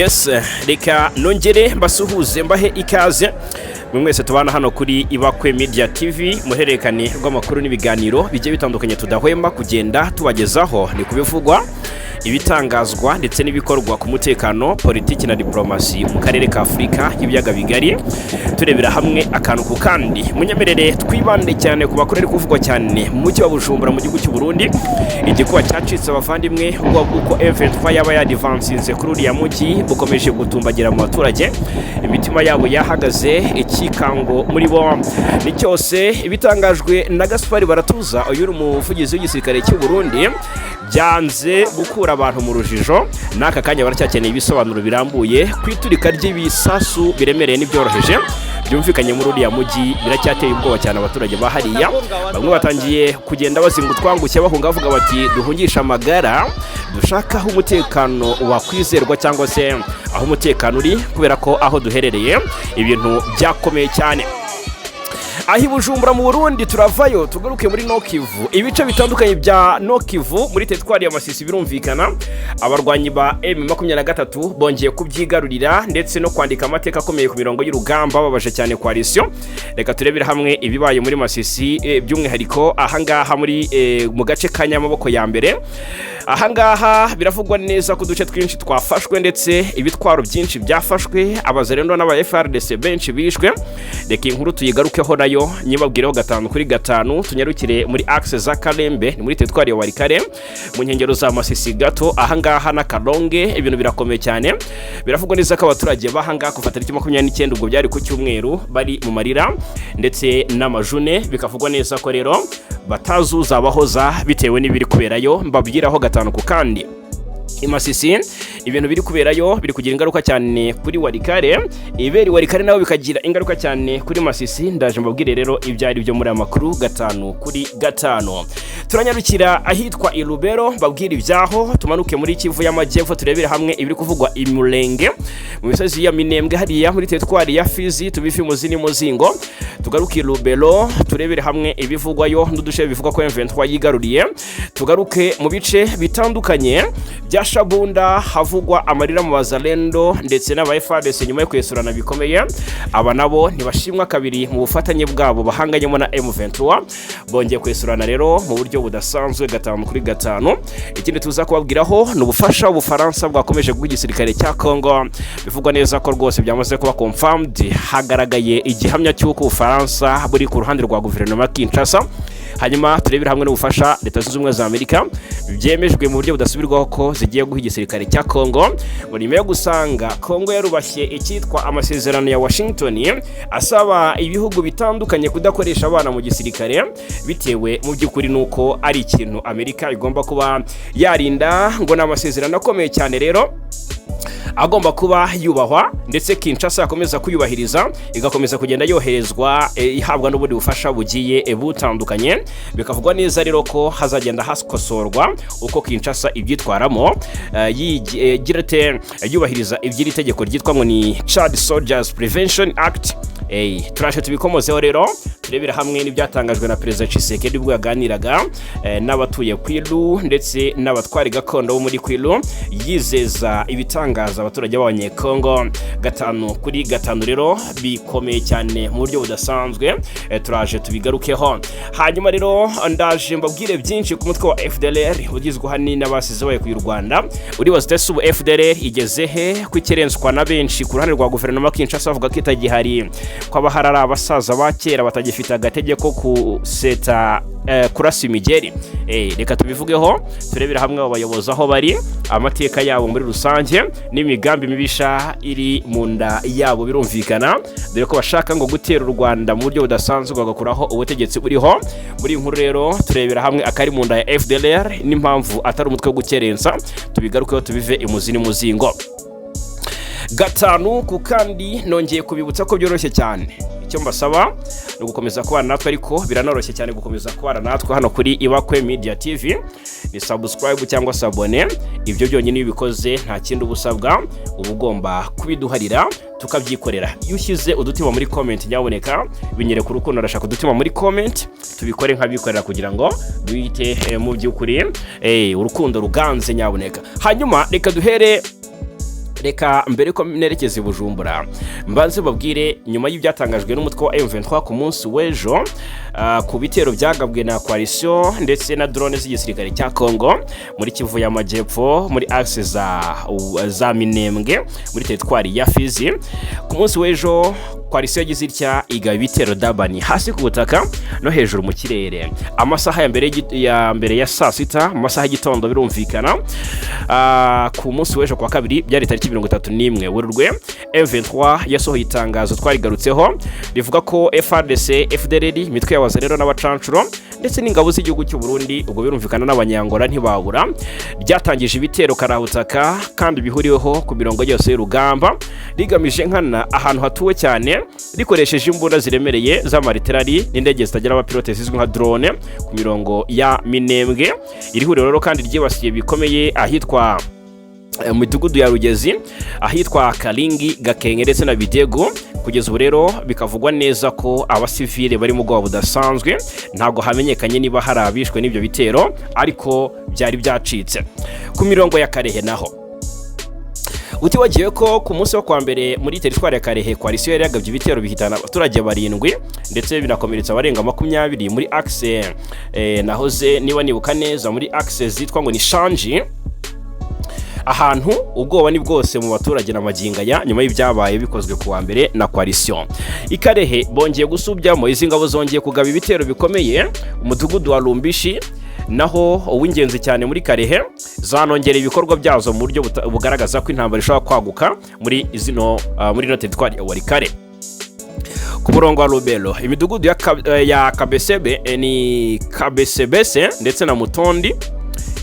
Yes, reka nongere mbasuhuze, mbahe ikaze mwe mwese tubana hano kuri Ibakwe Media TV, muhererekane rw'amakuru n'ibiganiro bigiye bitandukanye tudahwema kugenda tubagezaho. Ni kubivugwa, ibitangazwa ndetse n'ibikorwa ku mutekano, politiki na diplomasi mu karere ka Afurika y'ibiyaga bigari, turebera hamwe akantu ku kandi. Munyemerere twibande cyane ku makuru ari kuvugwa cyane mu mujyi wa Bujumbura mu gihugu cy'u Burundi. Igikuba cyacitse, abavandimwe, ubwoba bw'uko M23 yaba yadivansinze kuri uriya mujyi bukomeje gutumbagira mu baturage. Imitima yabo yahagaze, ikikango muri bo ni cyose. Ibitangajwe na Gaspari Baratuza, uyu ni umuvugizi w'igisirikare cy'u Burundi, byanze gukura abantu mu rujijo. N'aka kanya baracyakeneye ibisobanuro birambuye ku iturika ry'ibisasu biremereye n'ibyoroheje byumvikanye muri uriya mujyi. Biracyateye ubwoba cyane abaturage ba hariya. Bamwe batangiye kugenda bazinga utwangushye bahunga, bavuga bati: "Duhungishe amagara, dushaka aho umutekano wakwizerwa cyangwa se aho umutekano uri, kubera ko aho duherereye ibintu byakomeye cyane." Aho i Bujumbura mu Burundi turavayo tugaruke muri Nord-Kivu, ibice bitandukanye bya Nord-Kivu muri teritwari ya Masisi. Birumvikana, abarwanyi ba M23 bongeye kubyigarurira ndetse no kwandika amateka akomeye ku mirongo y'urugamba, babaje cyane coalition. Reka turebere hamwe ibibaye muri Masisi, by'umwihariko ahangaha muri mu gace ka Nyamaboko ya mbere. Ahangaha biravugwa neza ko uduce twinshi twafashwe ndetse ibitwaro byinshi byafashwe, abazarendo n'aba FARDC benshi bishwe. Reka iyi nkuru tuyigarukeho nayo nyibabwireho gatanu kuri gatanu. Tunyarukire muri axe za Karembe, ni muri teritwari ya Walikale mu nkengero za Masisi gato ahangaha na Kalonge. Ibintu birakomeye cyane. Biravugwa neza ko abaturage b'ahangaha kuva tariki 29, ubwo byari ku cyumweru, bari mu marira ndetse n'amajune. Bikavugwa neza ko rero batazuzabahoza bitewe n'ibiri kuberayo. Mbabwiraho gatanu ku kandi. I Masisi ibintu biri kuberayo biri kugira ingaruka cyane kuri Walikale, iberi Walikale nabo bikagira ingaruka cyane kuri Masisi. Ndaje mbabwire rero ibyo ari byo muri aya makuru gatanu kuri gatanu. Turanyarukira ahitwa i Lubero, mbabwire ibyaho. Tumanuke muri Kivu y'Amajyepfo, turebere hamwe ibiri kuvugwa i Murenge mu misozi ya Minembwe, hariya muri teritwari ya Fizi, tubive imuzi n'umuzingo. Tugaruke i Lubero, turebere hamwe ibivugwayo n'uduce bivugwa ko M23 yigaruriye. Tugaruke mu bice bitandukanye bya Shabunda, havugwa amarira mu bazalendo ndetse n'aba FARDC nyuma yo kwesurana bikomeye. Aba nabo ntibashimwa kabiri mu bufatanye bwabo bahanganyemo na M23. Bongeye kwesurana rero mu buryo budasanzwe gatanu kuri gatanu. Ikindi tuza kubabwiraho ni ubufasha Ubufaransa bwakomeje guha igisirikare cya Congo. Bivugwa neza ko rwose byamaze kuba confirmed, hagaragaye igihamya cy'uko Ubufaransa buri ku ruhande rwa guverinoma ya Kinshasa. Hanyuma turebere hamwe n'ubufasha Leta Zunze Ubumwe za Amerika byemejwe mu buryo budasubirwaho ko zigiye guha igisirikare cya Congo, ngo nyuma yo gusanga Congo yarubashye icyitwa amasezerano ya Washington asaba ibihugu bitandukanye kudakoresha abana mu gisirikare, bitewe mu by'ukuri n'uko ari ikintu Amerika igomba kuba yarinda. Ngo ni amasezerano akomeye cyane rero agomba kuba yubahwa, ndetse Kinshasa yakomeza kuyubahiriza igakomeza kugenda yoherezwa, ihabwa n'ubundi bufasha bugiye butandukanye. Bikavugwa neza rero ko hazagenda hakosorwa uko Kinshasa ibyitwaramo, igira ite, yubahiriza iby'iri tegeko ryitwa ngo ni Child Soldiers Prevention Act. Turaje tubikomozeho rero, turebera hamwe n'ibyatangajwe na Perezida Tshisekedi ubwo yaganiraga n'abatuye Kwilu ndetse n'abatwari gakondo bo muri Kwilu, yizeza ibitangaza abaturage b'Abanyekongo. Gatanu kuri gatanu rero bikomeye cyane mu buryo budasanzwe, turaje tubigarukeho. Hanyuma rero ndaje mbabwire byinshi ku mutwe wa FDLR ugizwe ahanini n'abasize bayo ku Rwanda. Uribaza uti: "Ese ubu FDLR igeze he, ko ikirenswa na benshi ku ruhande rwa guverinoma Kinshasa bavuga ko itagihari, ko abahari ari abasaza ba kera batagifite agatege ko kuseta, kurasa imigeri?" Reka tubivugeho, turebere hamwe abo bayobozi aho bari, amateka yabo muri rusange n'imigambi mibisha iri mu nda yabo. Birumvikana, dore ko bashaka ngo gutera u Rwanda mu buryo budasanzwe, bagakuraho ubutegetsi buriho. Muri iyi nkuru rero turebera hamwe akari mu nda ya FDLR n'impamvu atari umutwe wo gukerensa. Tubigarukeho, tubive imuzi n'umuzingo gatanu ku kandi. Nongeye kubibutsa ko byoroshye cyane. Icyo mbasaba ni ugukomeza kubana natwe, ariko biranoroshye cyane gukomeza kubana natwe hano kuri Ibakwe Media TV. Ni subscribe cyangwa s'abonner, ibyo byonyine iyo ubikoze nta kindi uba usabwa, uba ugomba kubiduharira tukabyikorera. Iyo ushyize udutima muri comment, nyaboneka binyereka urukundo. Arashaka udutima muri comment, tubikore nk'abikorera kugira ngo duhite mu by'ukuri urukundo ruganze, nyaboneka. Hanyuma reka duhere Reka mbere ko nerekeza i Bujumbura mbanze babwire nyuma y'ibyatangajwe n'umutwe wa M23 ku munsi w'ejo ku bitero byagabwe na coalition ndetse na drone z'igisirikare cya Congo muri Kivu y'Amajyepfo, muri axe za Minembwe, muri teritwari ya Fizi. Ku munsi w'ejo coalition yagize itya igaba ibitero dabani hasi ku butaka no hejuru mu kirere, amasaha ya mbere ya saa 6, mu masaha y'igitondo birumvikana. Ku munsi w'ejo kwa kabiri, byari tariki 31 Werurwe, M23 yasohoye itangazo twarigarutseho rivuga ko FARDC, FDLR, imitwe y'abazarero n'abacancuro ndetse n'ingabo z'igihugu cy'u Burundi, ubwo birumvikana n'abanyangora ntibabura, ryatangije ibitero karahutaka kandi bihuriweho ku mirongo yose y'urugamba, rigamije nkana ahantu hatuwe cyane, rikoresheje imbunda ziremereye z'amariterari n'indege zitagira abapilote zizwi nka drone ku mirongo ya Minembwe. Iri huriro rero kandi ryibasiye bikomeye ahitwa mu midugudu ya Rugezi, ahitwa Karingi, Gakenke ndetse na Bidego. Kugeza ubu rero bikavugwa neza ko abasivile bari mu bwoba budasanzwe. Ntabwo hamenyekanye niba hari abishwe n'ibyo bitero, ariko byari byacitse. Ku mirongo ya Karehe naho, utibagiwe ko ku munsi wo kwa mbere muri teritwari ya Karehe coalition yari yagabye ibitero bihitana abaturage barindwi ndetse binakomeretsa abarenga 20 muri axe nahoze niba nibuka neza muri axe zitwa ngo ni Shanji, ahantu ubwoba ni bwose mu baturage na magingo aya nyuma y'ibyabaye bikozwe ku wa mbere na coalition. Ikarehe bongeye gusubyamo, izi ngabo zongeye kugaba ibitero bikomeye umudugudu wa Lumbishi, naho uw'ingenzi cyane muri Karehe. Zanongereye ibikorwa byazo mu buryo bugaragaza ko intambara ishobora kwaguka muri ino teritwari ya Walikale. Ku murongo wa Rubero, imidugudu ya Kabesebe, ni Kabesebese ndetse na Mutondi.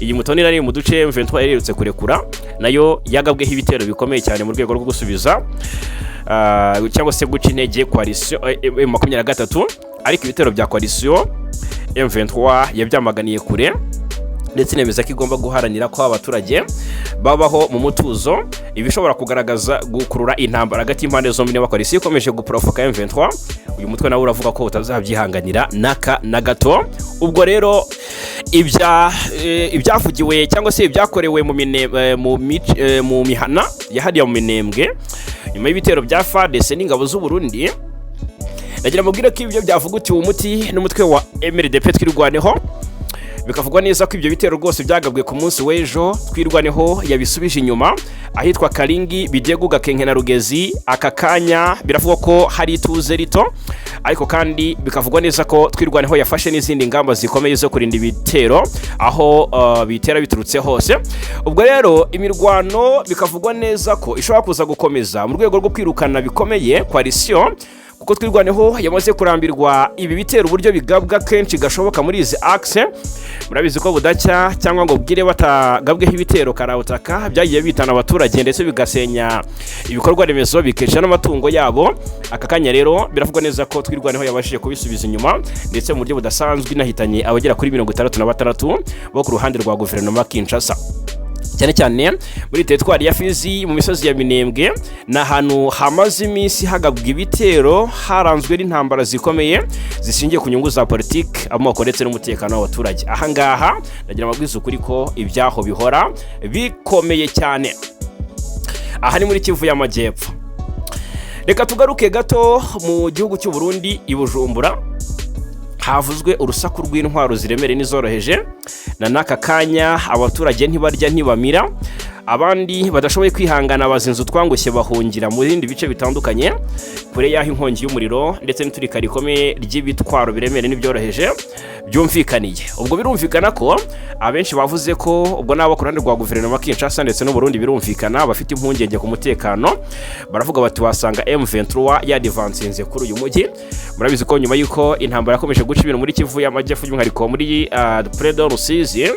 Iyi Mutondi nari mu duce M23 yaherutse kurekura, nayo yagabweho ibitero bikomeye cyane mu rwego rwo gusubiza cyangwa se guca intege coalition M23. Ariko ibitero bya coalition M23 yabyamaganiye kure ndetse inemeza ko igomba guharanira ko abaturage babaho mu mutuzo, ibishobora kugaragaza gukurura intambara hagati y'impande zombi niba coalition ikomeje guprovoka M23. Uyu mutwe nawe uravuga ko utazabyihanganira naka na gato. Ubwo rero ibyavugiwe cyangwa se ibyakorewe mu mine, eh, mu, mic- eh, mu mihana yahariye mu Minembwe nyuma y'ibitero bya FARDC n'ingabo z'u Burundi, ndagira mubwire ko ibyo byavugutiwe umuti n'umutwe wa MRDP Twirwaneho. Bikavugwa neza ko ibyo bitero rwose byagabwe ku munsi w'ejo, Twirwaneho yabisubije inyuma ahitwa Karingi, Bidegu, Gakenke na Rugezi. Aka kanya biravugwa ko hari ituze rito, ariko kandi bikavugwa neza ko Twirwaneho yafashe n'izindi ngamba zikomeye zo kurinda ibitero aho bitera biturutse hose. Ubwo rero imirwano bikavugwa neza ko ishobora kuza gukomeza mu rwego rwo kwirukana bikomeye coalition, kuko Twirwaneho yamaze kurambirwa ibi bitero uburyo bigabwa kenshi gashoboka muri izi axe. Murabizi ko budacya cyangwa ngo bwire batagabweho ibitero karabutaka byagiye bitana abaturage ndetse bigasenya ibikorwa remezo, bikica n'amatungo yabo. Aka kanya rero biravugwa neza ko Twirwaneho yabashije kubisubiza inyuma ndetse mu buryo budasanzwe inahitanye abagera kuri 66 bo ku ruhande rwa guverinoma Kinshasa, cyane cyane muri teritwari ya Fizi mu misozi ya Minembwe. Ni ahantu hamaze iminsi hagabwa ibitero, haranzwe n'intambara zikomeye zishingiye ku nyungu za politiki, amoko ndetse n'umutekano w'abaturage. Ahangaha ndagira amabwiriza ukuri ko ibyaho bihora bikomeye cyane. Aha ni muri Kivu y'Amajyepfo. Reka tugaruke gato mu gihugu cy'u Burundi, i Bujumbura havuzwe urusaku rw'intwaro ziremereye n'izoroheje, na n'aka kanya abaturage ntibarya ntibamira. Abandi badashoboye kwihangana bazinze utwangushye bahungira mu bindi bice bitandukanye kure y'aho inkongi y'umuriro ndetse n'iturika rikomeye ry'ibitwaro biremereye n'ibyoroheje byumvikaniye. Ubwo birumvikana ko abenshi bavuze ko ubwo nabo ku ruhande rwa guverinoma Kinshasa ndetse n'u Burundi, birumvikana bafite impungenge ku mutekano. Baravuga bati wasanga M23 yadivansinze kuri uyu mujyi. Murabizi ko nyuma y'uko intambara yakomeje guca ibintu muri Kivu y'Amajyepfo, by'umwihariko muri Près de Rusizi,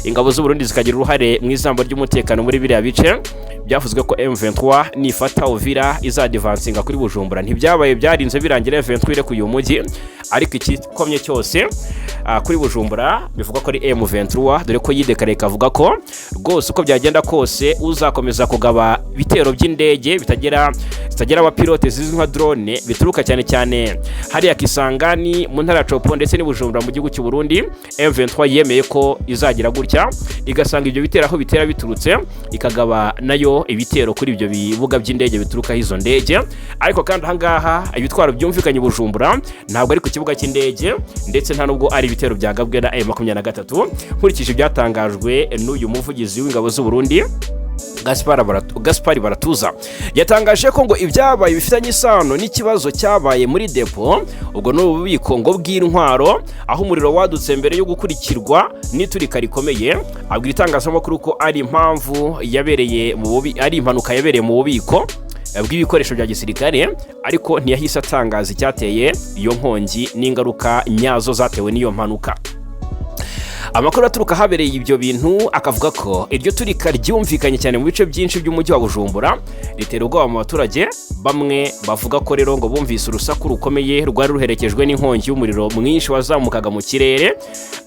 ingabo z'u Burundi zikagira uruhare mu izamba ry'umutekano muri biriya bice, byavuzwe ko M23 nifata Uvira izadivansinga kuri Bujumbura. Ntibyabaye, byarinze birangira M23 irekuye uyu mujyi. Ariko ikikomye cyose Kuri Bujumbura bivugwa ko ari M23, dore ko yidekaraye ikavuga ko rwose uko byagenda kose uzakomeza kugaba ibitero by'indege zitagira abapilote zizwi nka drone, bituruka cyane cyane hariya Kisangani mu ntara ya Tshopo ndetse n'i Bujumbura mu gihugu cy'u Burundi, M23 yemeye ko izagira gutya igasanga ibyo bitero aho bitera biturutse, ikagaba nayo ibitero kuri ibyo bibuga by'indege biturukaho izo ndege. Ariko kandi ahangaha ibitwaro byumvikanye i Bujumbura ntabwo ari ku kibuga cy'indege, ndetse nta nubwo ari ibitero byagabwe na M23, nkurikije ibyatangajwe n'uyu muvugizi w'ingabo z'u Burundi Gaspar Baratuza. Yatangaje ko ngo ibyabaye bifitanye isano n'ikibazo cyabaye muri depo, ubwo ni ububiko ngo bw'intwaro, aho umuriro wadutse mbere yo gukurikirwa n'iturika rikomeye. Abwira itangazamakuru ko ari impamvu yabereye mu bubi, ari impanuka yabereye mu bubiko bw'ibikoresho bya gisirikare, ariko ntiyahise atangaza icyateye iyo nkongi n'ingaruka nyazo zatewe n'iyo mpanuka. Amakuru aturuka ahabereye ibyo bintu akavuga ko iryo turika ryumvikanye cyane mu bice byinshi by'umujyi wa Bujumbura, ritera ubwoba mu baturage. Bamwe bavuga ko rero ngo bumvise urusaku rukomeye rwari ruherekejwe n'inkongi y'umuriro mwinshi wazamukaga mu kirere.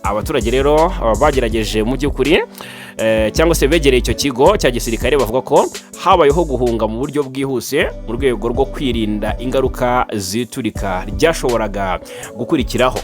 Abaturage rero bagerageje mu by'ukuri cyangwa se begereye icyo kigo cya gisirikare bavuga ko habayeho guhunga mu buryo bwihuse mu rwego rwo kwirinda ingaruka z'iturika ryashoboraga gukurikiraho.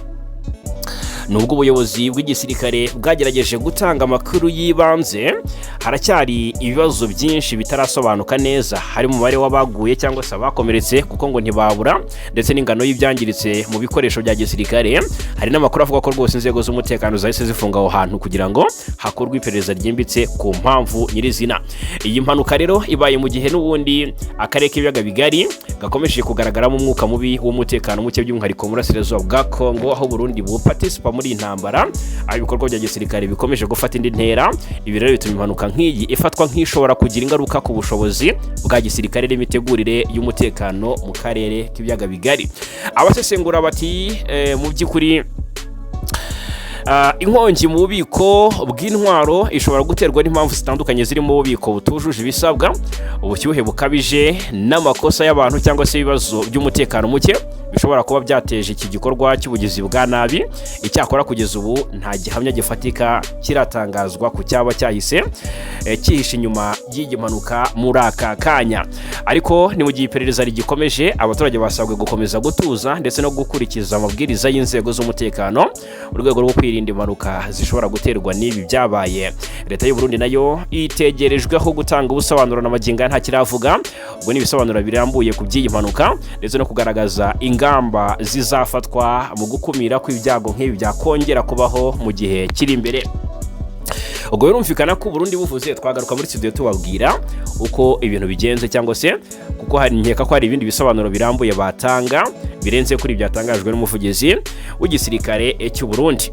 Nubwo ubuyobozi bw'igisirikare bwagerageje gutanga amakuru y'ibanze, haracyari ibibazo byinshi bitarasobanuka neza, harimo umubare w'abaguye cyangwa se abakomeretse, kuko ngo ntibabura, ndetse n'ingano y'ibyangiritse mu bikoresho bya gisirikare. Hari n'amakuru avuga ko rwose inzego z'umutekano zahise zifunga aho hantu kugira ngo hakorwe iperereza ryimbitse ku mpamvu nyirizina. Iyi mpanuka rero ibaye mu gihe n'ubundi akarere k'ibiyaga bigari gakomeje kugaragaramo umwuka mubi w'umutekano muke, by'umwihariko mu burasirazuba bwa Kongo, aho Burundi buparticipa muri iyi ntambara, aho ibikorwa bya gisirikare bikomeje gufata indi ntera. Ibi rero bituma impanuka nk'iyi ifatwa nk'ishobora kugira ingaruka ku bushobozi bwa gisirikare n'imitegurire y'umutekano mu karere k'ibiyaga bigari. Abasesengura bati mu by'ukuri inkongi mu bubiko bw'intwaro ishobora guterwa n'impamvu zitandukanye, zirimo ububiko butujuje ibisabwa, ubushyuhe bukabije n'amakosa y'abantu, cyangwa se ibibazo by'umutekano muke bishobora kuba byateje iki gikorwa cy'ubugizi bwa nabi. Icyakora kugeza ubu nta gihamya gifatika kiratangazwa ku cyaba cyahise cyihishe inyuma y'iyi mpanuka muri aka kanya. Ariko ni mu gihe iperereza rigikomeje, abaturage basabwe gukomeza gutuza ndetse no gukurikiza amabwiriza y'inzego z'umutekano mu rwego rwo kwirinda impanuka zishobora guterwa n'ibi byabaye. Leta y'u Burundi nayo itegerejweho gutanga ubusobanuro, na magingo aya ntakiravuga. Ubwo ni ibisobanuro birambuye ku by'iyi mpanuka ndetse no kugaragaza ingamba zizafatwa mu gukumira ko ibyago nk'ibi byakongera kubaho mu gihe kiri imbere. Ubwo birumvikana ko Burundi buvuze, twagaruka muri studio tubabwira uko ibintu bigenze, cyangwa se kuko hari nkeka ko hari ibindi bisobanuro birambuye batanga birenze kuri byatangajwe n'umuvugizi w'igisirikare cy'u Burundi.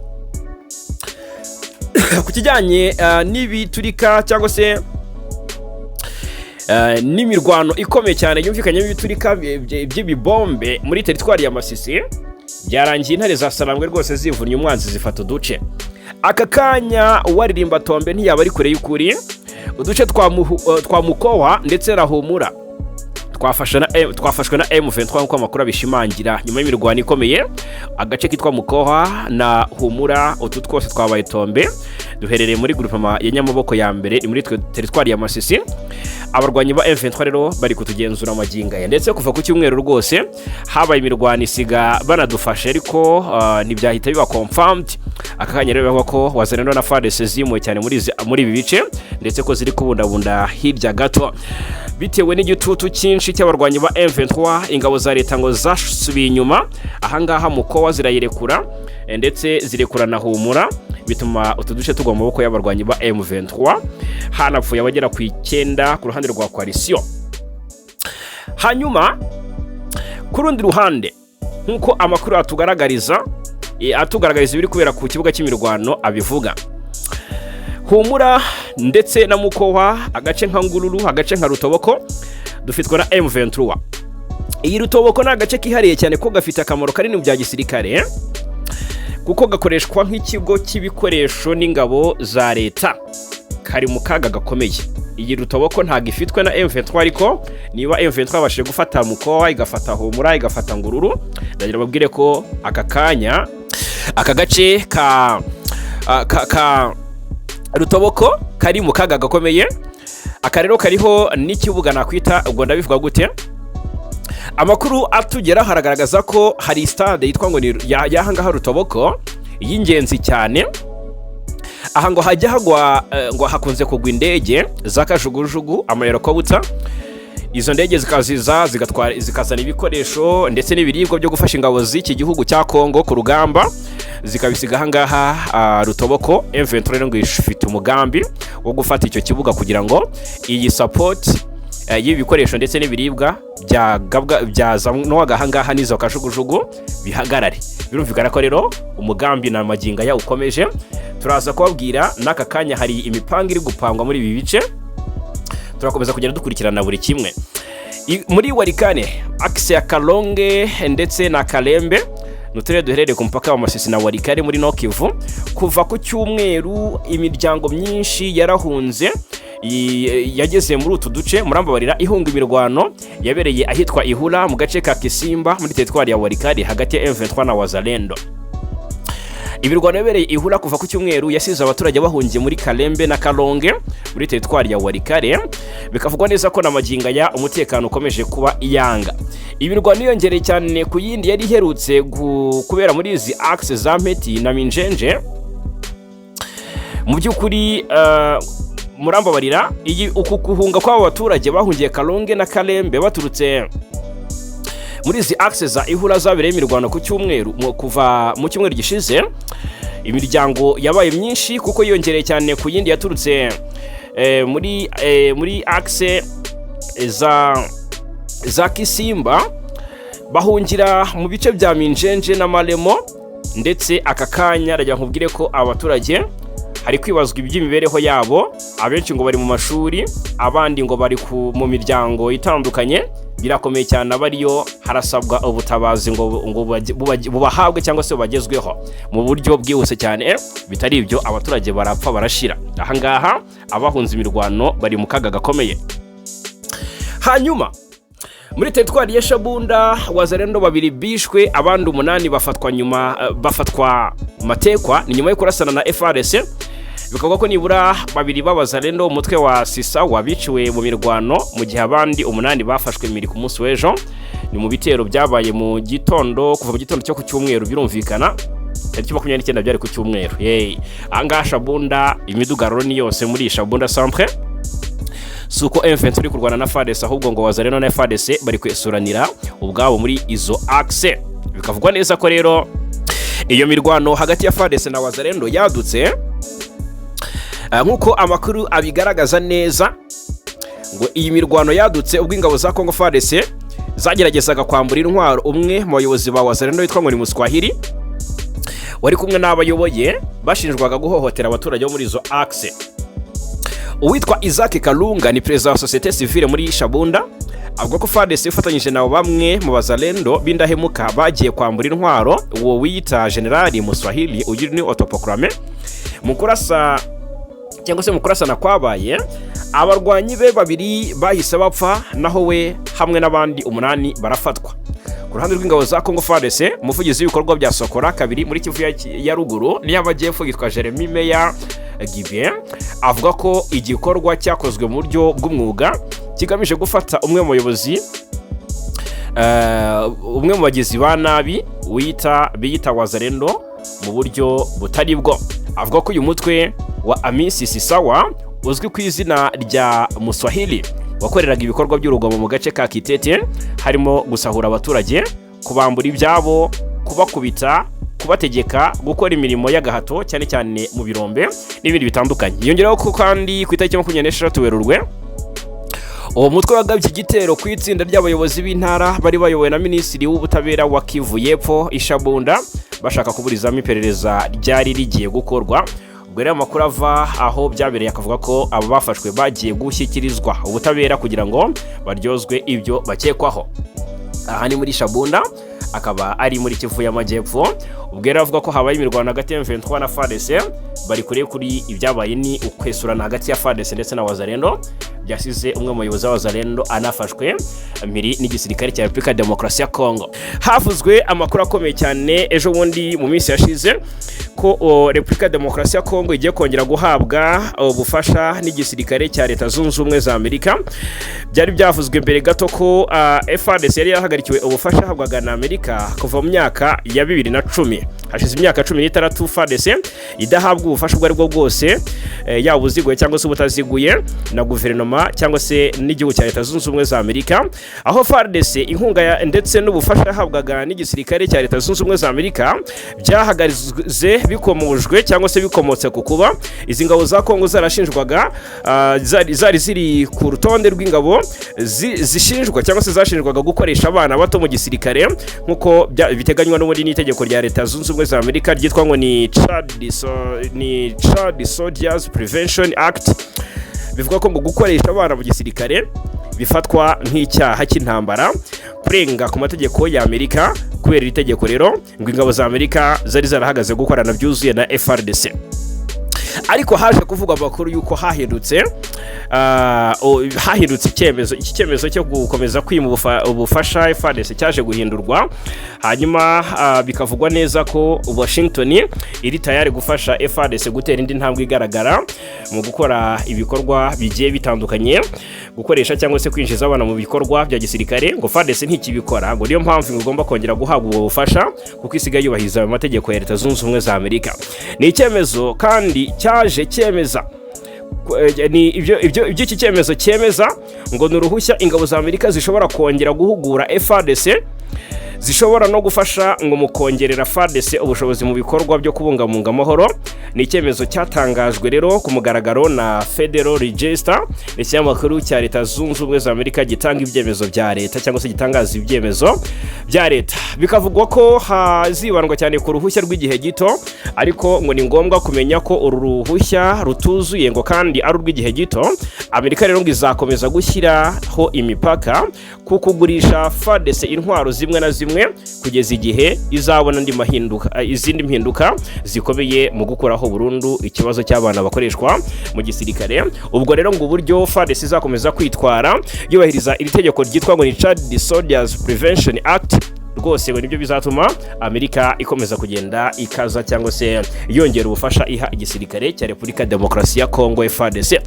Ku kijyanye n'ibiturika cyangwa se n'imirwano ikomeye cyane yumvikanyemo ibiturika by'ibibombe muri teritwari ya Masisi, byarangiye intare za Sarambwe rwose zivunnye umwanzi, zifata uduce. Aka kanya uwaririmba tombe ntiyaba ari kure y'ukuri. Uduce twa Mukowa ndetse na Humura twafashwe na M23 nk'uko amakuru abishimangira, nyuma y'imirwano ikomeye. Agace kitwa Mukoha na Humura, utu twose twabaye tombe, duherereye muri groupement ya Nyamaboko ya mbere, ni muri teritwari ya Masisi. Abarwanyi ba M23 rero bari kutugenzura amagingo aya, ndetse kuva ku cyumweru rwose habaye imirwano isiga banadufashe, ariko ntibyahita biba confirmed. Aka kanya rero bavuga ko Wazalendo na FARDC zimuwe cyane muri ibi bice, ndetse ko ziri kubundabunda hirya gato. Bitewe n'igitutu cyinshi cy'abarwanyi ba M23, ingabo za leta ngo zasubiye inyuma ahangaha Mukowa zirayirekura, ndetse zirekura na Humura, bituma utu duce tugwa mu maboko y'abarwanyi ba M23. Hanapfuye abagera ku 9 ku ruhande rwa coalition. Hanyuma ku rundi ruhande, nk'uko amakuru atugaragariza ibiri kubera ku kibuga cy'imirwano abivuga, Humura ndetse na Mukowa, agace nka Ngururu, agace nka Rutoboko dufitwe na M23. Iyi Rutoboko ni agace kihariye cyane ko gafite akamaro kanini mu bya gisirikare, kuko gakoreshwa nk'ikigo cy'ibikoresho n'ingabo za leta. Kari mu kaga gakomeye. Iyi Rutoboko ntabwo ifitwe na M23, ariko niba M23 yabashije gufata Mukowa, igafata Humura, igafata Ngururu, ndagira babwire ko aka kanya Aka gace ka Rutoboko kari mu kaga gakomeye. Aka rero kariho n'ikibuga nakwita, ubwo ndabivuga gute? Amakuru atugeraho haragaragaza ko hari stade yitwa ngo ni y'ahangaha Rutoboko y'ingenzi cyane. Aha ngo hajya hagwa, ngo hakunze kugwa indege za kajugujugu, amahelikopta. Izo ndege zikaziza zigatwara, zikazana ibikoresho ndetse n'ibiribwa byo gufasha ingabo z'iki gihugu cya Kongo ku rugamba, zikabisiga ahangaha Rutoboko. M23 rero ngo ifite umugambi wo gufata icyo kibuga kugira ngo iyi support y'ibi bikoresho ndetse n'ibiribwa byagabwa, byazanwaga ahangaha n'izo kajugujugu bihagarare. Birumvikana ko rero umugambi na magingo aya ukomeje. Turaza kubabwira n'aka kanya hari imipango iri gupangwa muri ibi bice, turakomeza kugenda dukurikirana buri kimwe. Muri Walikale, axe ya Kalonge ndetse na Kalembe, ni uturere duherereye ku mupaka wa Masisi na Walikale muri Nord Kivu. Kuva ku cyumweru imiryango myinshi yarahunze, yageze muri utu duce, murambabarira, ihunga imirwano yabereye ahitwa Ihura mu gace ka Kisimba muri teritwari ya Walikale hagati ya M23 na Wazalendo. Imirwano yabereye Ihura kuva ku cyumweru yasize abaturage bahungiye muri Kalembe na Kalonge muri teritwari ya Walikale. Bikavugwa neza ko na magingo aya umutekano ukomeje kuba iyanga. Imirwano yiyongereye cyane ku yindi yari iherutse kubera muri izi axe za Mpeti na Minjenje. Mu by'ukuri, murambabarira, iyi uku guhunga kw'aba baturage bahungiye Kalonge na Kalembe baturutse muri izi axe za Ihura zabereye imirwano ku cyumweru, kuva mu cyumweru gishize, imiryango yabaye myinshi kuko yiyongereye cyane ku yindi yaturutse muri axe za Kisimba, bahungira mu bice bya Minjenje na Maremo. Ndetse aka kanya ndagira nkubwire ko abaturage hari kwibazwa iby'imibereho yabo. Abenshi ngo bari mu mashuri, abandi ngo bari mu miryango itandukanye. Birakomeye cyane, abariyo harasabwa ubutabazi ngo bubahabwe cyangwa se bubagezweho mu buryo bwihuse cyane. Bitari ibyo abaturage barapfa barashira. Ahangaha abahunze imirwano bari mu kaga gakomeye. Hanyuma muri teritwari ya Shabunda, Wazalendo babiri bishwe, abandi umunani bafatwa nyuma, bafatwa matekwa. Ni nyuma yo kurasana na FARDC. Bikavuga ko nibura babiri b'Abazalendo umutwe wa Sisawa biciwe mu mirwano, mu gihe abandi umunani bafashwe miri ku munsi w'ejo. Ni mu bitero byabaye mu gitondo, kuva mu gitondo cyo ku cyumweru. Birumvikana tariki 29 byari ku cyumweru. Yeee, ahangaha Shabunda imidugararo ni yose muri Shabunda centre. Si uko M23 iri kurwana na FARDC, ahubwo ngo Wazalendo na FARDC bari kwesuranira ubwabo muri izo axe. Bikavugwa neza ko rero iyo mirwano hagati ya FARDC na Wazalendo yadutse, nk'uko amakuru abigaragaza neza, ngo iyi mirwano yadutse ubwo ingabo za Congo FARDC zageragezaga kwambura intwaro umwe mu bayobozi ba Wazalendo witwa ngo ni Muswahili, wari kumwe n'abayoboye bashinjwaga guhohotera abaturage bo muri izo axe. Uwitwa Isaac Kalunga ni perezida wa sosiyete sivile muri Shabunda, avuga ko FARDC ifatanyije na bamwe mu Bazalendo b'indahemuka bagiye kwambura intwaro uwo wiyita Generali Muswahili, uyu ni autoproclamé. Mu kurasa cyangwa se mu kurasana kwabaye, abarwanyi be babiri bahise bapfa, naho we hamwe n'abandi umunani barafatwa. Ku ruhande rw'ingabo za Congo FARDC, umuvugizi w'ibikorwa bya Sokola kabiri muri Kivu ya ruguru n'iy'amajyepfo yitwa Jeremy Meya Gibien, avuga ko igikorwa cyakozwe mu buryo bw'umwuga kigamije gufata umwe mu bayobozi, umwe mu bagizi ba nabi wita biyita Wazalendo mu buryo butari bwo. Avuga ko uyu mutwe wa Amisi Sisawa uzwi ku izina rya Muswahili wakoreraga ibikorwa by'urugomo mu gace ka Kitete, harimo gusahura abaturage, kubambura ibyabo, kubakubita, kubategeka gukora imirimo y'agahato cyane cyane mu birombe n'ibindi bitandukanye. Yongeraho ko kandi ku itariki 26 Werurwe uwo mutwe wagabye igitero ku itsinda ry'abayobozi b'intara bari bayobowe na minisitiri w'ubutabera wa Kivu y'Epfo i Shabunda, bashaka kuburizamo iperereza ryari rigiye gukorwa. Ubwo rero amakuru ava aho byabereye akavuga ko aba bafashwe bagiye gushyikirizwa ubutabera kugira ngo baryozwe ibyo bakekwaho. Aha ni muri Shabunda, akaba ari muri Kivu y'Amajyepfo. Ubwo rero avuga ko habaye imirwano hagati ya M23 na FARDC. Bari kure kuri ibyabaye ni ukwesurana hagati ya FARDC ndetse na Wazalendo. Byasize umwe mu bayobozi b'Abazalendo anafashwe mpiri n'igisirikare cya Repubulika ya Demokarasi ya Kongo. Havuzwe amakuru akomeye cyane ejo bundi mu minsi yashize ko Repubulika ya Demokarasi ya Kongo igiye kongera guhabwa ubufasha n'igisirikare cya Leta Zunze Ubumwe za Amerika. Byari byavuzwe mbere gato ko FARDC yari yahagarikiwe ubufasha yahabwaga na Amerika kuva mu myaka ya 2010. Hashize imyaka 16 FARDC idahabwa ubufasha ubwo ari bwo bwose, yaba ubuziguye cyangwa se ubutaziguye, na guverinoma cyangwa se n'igihugu cya Leta Zunze Ubumwe za Amerika, aho FARDC inkunga ndetse n'ubufasha yahabwaga n'igisirikare cya Leta Zunze Ubumwe za Amerika byahagaritse, bikomojwe cyangwa se bikomotse ku kuba izi ngabo za Kongo zarashinjwaga, zari ziri ku rutonde rw'ingabo zishinjwa cyangwa se zashinjwaga gukoresha abana bato mu gisirikare, nk'uko biteganywa n'ubundi n'itegeko rya Leta Zunze Ubumwe za Amerika ryitwa ngo ni Child Soldiers Prevention Act. Bivuga ko ngo gukoresha abana mu gisirikare bifatwa nk'icyaha cy'intambara, kurenga ku mategeko ya Amerika. Kubera iri tegeko rero, ngo ingabo za Amerika zari zarahagaze gukorana byuzuye na FARDC. Ariko haje kuvugwa amakuru y'uko hahindutse icyemezo. Iki cyemezo cyo gukomeza kwima ubufasha FARDC cyaje guhindurwa, hanyuma bikavugwa neza ko Washington iri tayari gufasha FARDC gutera indi ntambwe igaragara mu gukora ibikorwa bigiye bitandukanye. Gukoresha cyangwa se kwinjiza abana mu bikorwa bya gisirikare, ngo FARDC ntikibikora, ngo niyo mpamvu igomba kongera guhabwa ubwo bufasha kuko isigaye yubahiriza ayo mategeko ya Leta Zunze Ubumwe za Amerika. Ni icyemezo kandi cyaje cyemeza ni ibyo iki cyemezo cyemeza ngo ni uruhushya ingabo za Amerika zishobora kongera guhugura FARDC, zishobora no gufasha ngo mu kongerera FARDC ubushobozi mu bikorwa byo kubungabunga amahoro. Ni icyemezo cyatangajwe rero ku mugaragaro na Federal Register, ikinyamakuru cya Leta Zunze Ubumwe za Amerika gitanga ibyemezo bya leta cyangwa se gitangaza ibyemezo bya leta. Bikavugwa ko hazibandwa cyane ku ruhushya rw'igihe gito, ariko ngo ni ngombwa kumenya ko uru ruhushya rutuzuye, ngo kandi ari urw'igihe gito. Amerika rero ngo izakomeza gushyiraho imipaka ku kugurisha FARDC intwaro zimwe na zimwe kugeza igihe izabona andi mahinduka, izindi mpinduka zikomeye mu gukuraho burundu ikibazo cy'abana bakoreshwa mu gisirikare. Ubwo rero ngo uburyo FARDC izakomeza kwitwara yubahiriza iri tegeko ryitwa ngo ni Child Soldiers Prevention Act, rwose ngo nibyo bizatuma Amerika ikomeza kugenda ikaza cyangwa se yongera ubufasha iha igisirikare cya Repubulika ya Demokarasi ya Kongo, FARDC.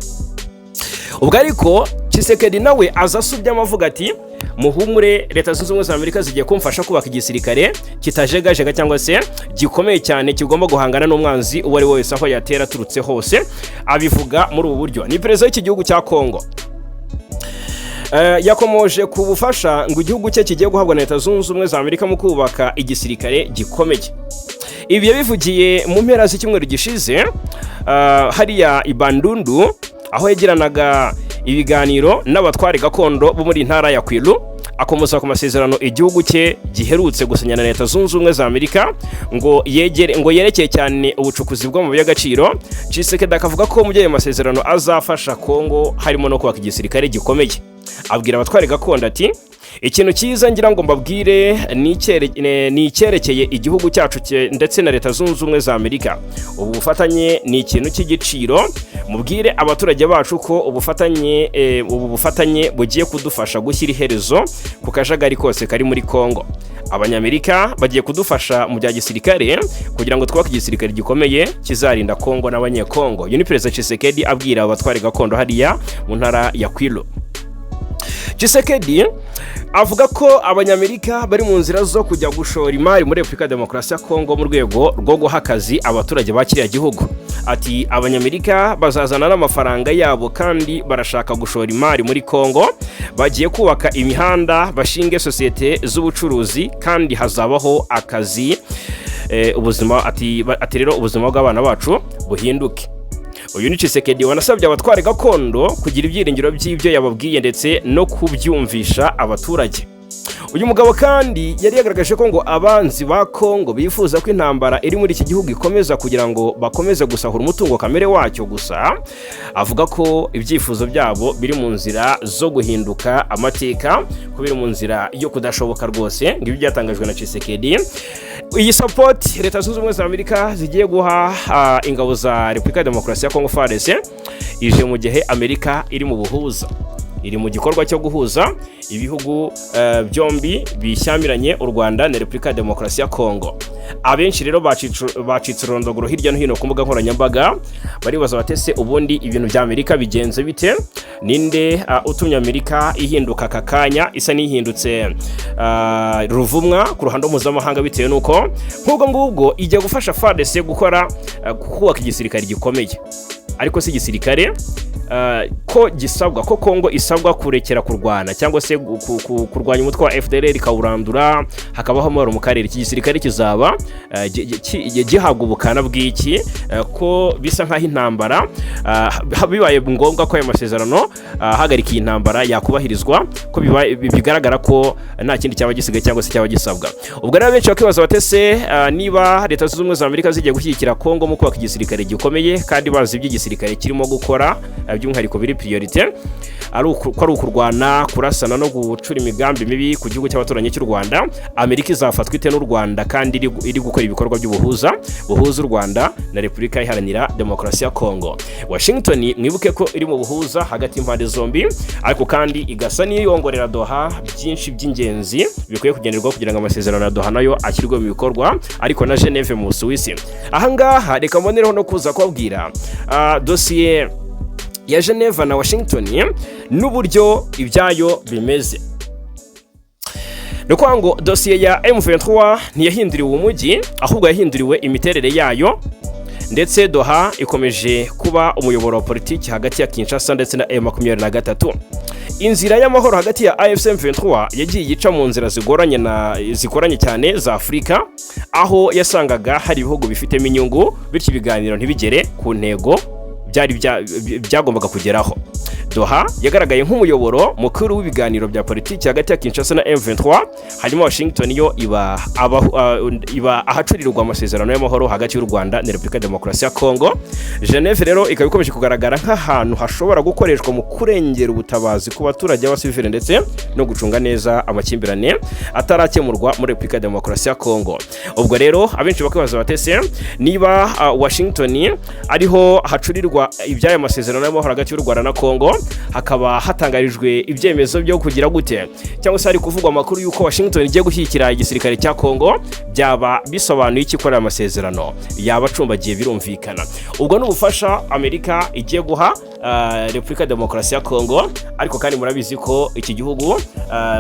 Ubwo ariko Tshisekedi nawe aza asubyamo avuga ati: "Muhumure, Leta Zunze Ubumwe za Amerika zigiye kumfasha kubaka igisirikare kitajegajega cyangwa se gikomeye cyane, kigomba guhangana n'umwanzi uwo ari we wese aho yatera aturutse hose." Abivuga muri ubu buryo, ni perezida w'iki gihugu cya Kongo. Yakomoje ku bufasha ngo igihugu cye kigiye guhabwa na Leta Zunze Ubumwe za Amerika mu kubaka igisirikare gikomeye. Ibi yabivugiye mu mpera z'icyumweru gishize hariya i Bandundu, aho yagiranaga ibiganiro n'abatware gakondo bo muri ntara ya Kwilu, akomoza ku masezerano igihugu cye giherutse gusinya na Leta Zunze Ubumwe za Amerika ngo yegere, ngo yerekeye cyane ubucukuzi bw'amabuye y'agaciro. Tshisekedi akavuga ko muri ayo masezerano azafasha Kongo harimo no kubaka igisirikare gikomeye. Abwira abatware gakondo ati: "Ikintu cyiza ngira ngo mbabwire ni icyerekeye igihugu cyacu ndetse na Leta Zunze Ubumwe za Amerika. Ubu bufatanye ni ikintu cy'igiciro. Mubwire abaturage bacu ko ubu bufatanye bugiye kudufasha gushyira iherezo ku kajagari kose kari muri Kongo. Abanyamerika bagiye kudufasha mu bya gisirikare kugira ngo twubake igisirikare gikomeye kizarinda Kongo n'Abanyekongo." Uyu ni Perezida Tshisekedi abwira abatware gakondo hariya mu ntara ya Kwilu. Tshisekedi avuga ko Abanyamerika bari mu nzira zo kujya gushora imari muri Repubulika ya Demokarasi ya Kongo mu rwego rwo guha akazi abaturage ba kiriya gihugu. Ati: "Abanyamerika bazazana n'amafaranga yabo kandi barashaka gushora imari muri Kongo. Bagiye kubaka imihanda, bashinge sosiyete z'ubucuruzi, kandi hazabaho akazi. Ubuzima ati rero ubuzima bw'abana bacu buhinduke." Uyu ni Tshisekedi wanasabye abatware gakondo kugira ibyiringiro by'ibyo yababwiye ndetse no kubyumvisha abaturage. Uyu mugabo kandi yari yagaragaje ko ngo abanzi ba Kongo bifuza ko intambara iri muri iki gihugu ikomeza kugira ngo bakomeze gusahura umutungo kamere wacyo. Gusa avuga ko ibyifuzo byabo biri mu nzira zo guhinduka amateka, ko biri mu nzira yo kudashoboka rwose. Ngo ibi byatangajwe na Tshisekedi. Iyi support Leta Zunze Ubumwe za Amerika zigiye guha ingabo za Repubulika ya Demokarasi ya Kongo, FARDC, ije mu gihe Amerika iri mu buhuza, iri mu gikorwa cyo guhuza ibihugu byombi bishyamiranye, u Rwanda na Repubulika ya Demokarasi ya Kongo. Abenshi rero bacitse ururondogoro hirya no hino ku mbuga nkoranyambaga, baribaza batese: ubundi ibintu bya Amerika bigenze bite? Ninde utumye Amerika ihinduka aka kanya, isa n'ihindutse ruvumwa ku ruhando mpuzamahanga, bitewe n'uko nk'ubwo ngubwo ijya gufasha FARDC gukora kubaka igisirikare gikomeye? Ariko si igisirikare ko gisabwa ko Kongo isabwa kurekera kurwana cyangwa se kurwanya umutwe wa FDLR ikawurandura, hakabaho amahoro mu karere? Iki gisirikare kizaba gihabwa ubukana bw'iki, ko bisa nk'aho intambara, bibaye ngombwa ko ayo masezerano ahagarika iyi ntambara yakubahirizwa, ko bigaragara ko nta kindi cyaba gisigaye cyangwa se cyaba gisabwa? Ubwo rero benshi bakibaza batese: niba Leta Zunze Ubumwe za Amerika zigiye gushyigikira Kongo mu kubaka igisirikare gikomeye, kandi bazi ibyo igisirikare kirimo gukora, by'umwihariko biri priorité ari ko ari ukurwana, kurasana no gucura imigambi mibi ku gihugu cy'abaturanyi cy'u Rwanda, Amerika izafatwa ite n'u Rwanda kandi iri gukora ibikorwa by'ubuhuza buhuza u Rwanda na Repubulika Iharanira Demokarasi ya Kongo? Washington, mwibuke ko iri mu buhuza hagati y'impande zombi, ariko kandi igasa n'iyongorera Doha byinshi by'ingenzi bikwiye kugenderwaho kugira ngo amasezerano ya Doha nayo ashyirwe mu bikorwa, ariko na Geneve mu Busuwisi. Ahangaha reka mbonereho no kuza kubabwira dosiye ya Geneva na Washington n'uburyo ibyayo bimeze. Ni ukuvuga ngo dosiye ya M23 ntiyahinduriwe umujyi, ahubwo yahinduriwe imiterere yayo, ndetse Doha ikomeje kuba umuyoboro wa politiki hagati ya Kinshasa ndetse na M23. Inzira y'amahoro hagati ya AFC M23 yagiye ica mu nzira zigoranye na zikoranye cyane za Afurika, aho yasangaga hari ibihugu bifitemo inyungu, bityo ibiganiro ntibigere ku ntego byari byagombaga kugeraho. Doha yagaragaye nk'umuyoboro mukuru w'ibiganiro bya politiki hagati ya Kinshasa na M23, hanyuma Washington yo iba ahacurirwa amasezerano y'amahoro hagati y'u Rwanda na Repubulika ya Demokarasi ya Kongo. Geneve rero ikaba ikomeje kugaragara nk'ahantu hashobora gukoreshwa mu kurengera ubutabazi ku baturage b'abasivile ndetse no gucunga neza amakimbirane atarakemurwa muri Repubulika ya Demokarasi ya Kongo. Ubwo rero abenshi bakibaza batese: niba Washington ariho hacurirwa iby'aya masezerano y'amahoro hagati y'u Rwanda na Kongo, hakaba hatangarijwe ibyemezo byo kugira gute, cyangwa se hari kuvugwa amakuru y'uko Washington igiye gushyigikira igisirikare cya Kongo, byaba bisobanuye iki ko aya masezerano yaba acumbagiye? Birumvikana, ubwo ni ubufasha Amerika igiye guha Repubulika ya Demokarasi ya Kongo. Ariko kandi murabizi ko iki gihugu,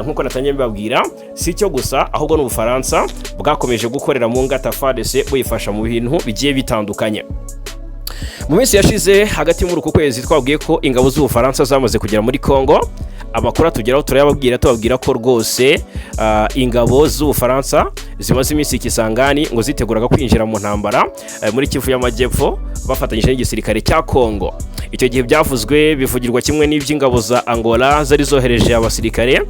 nk'uko natangiye mbibabwira, si cyo gusa, ahubwo n'Ubufaransa bwakomeje gukorera mu ngata FARDC, buyifasha mu bintu bigiye bitandukanye. Mu minsi yashize, hagati muri uku kwezi, twabwiye ko ingabo z'Ubufaransa zamaze kugera muri Kongo. Amakuru atugeraho turayababwira, tubabwira ko rwose ingabo z'Ubufaransa zimaze iminsi i Kisangani, ngo ziteguraga kwinjira mu ntambara muri Kivu y'Amajyepfo bafatanyije n'igisirikare cya Kongo. Icyo gihe byavuzwe bivugirwa kimwe n'iby'ingabo za Angola zari zohereje abasirikare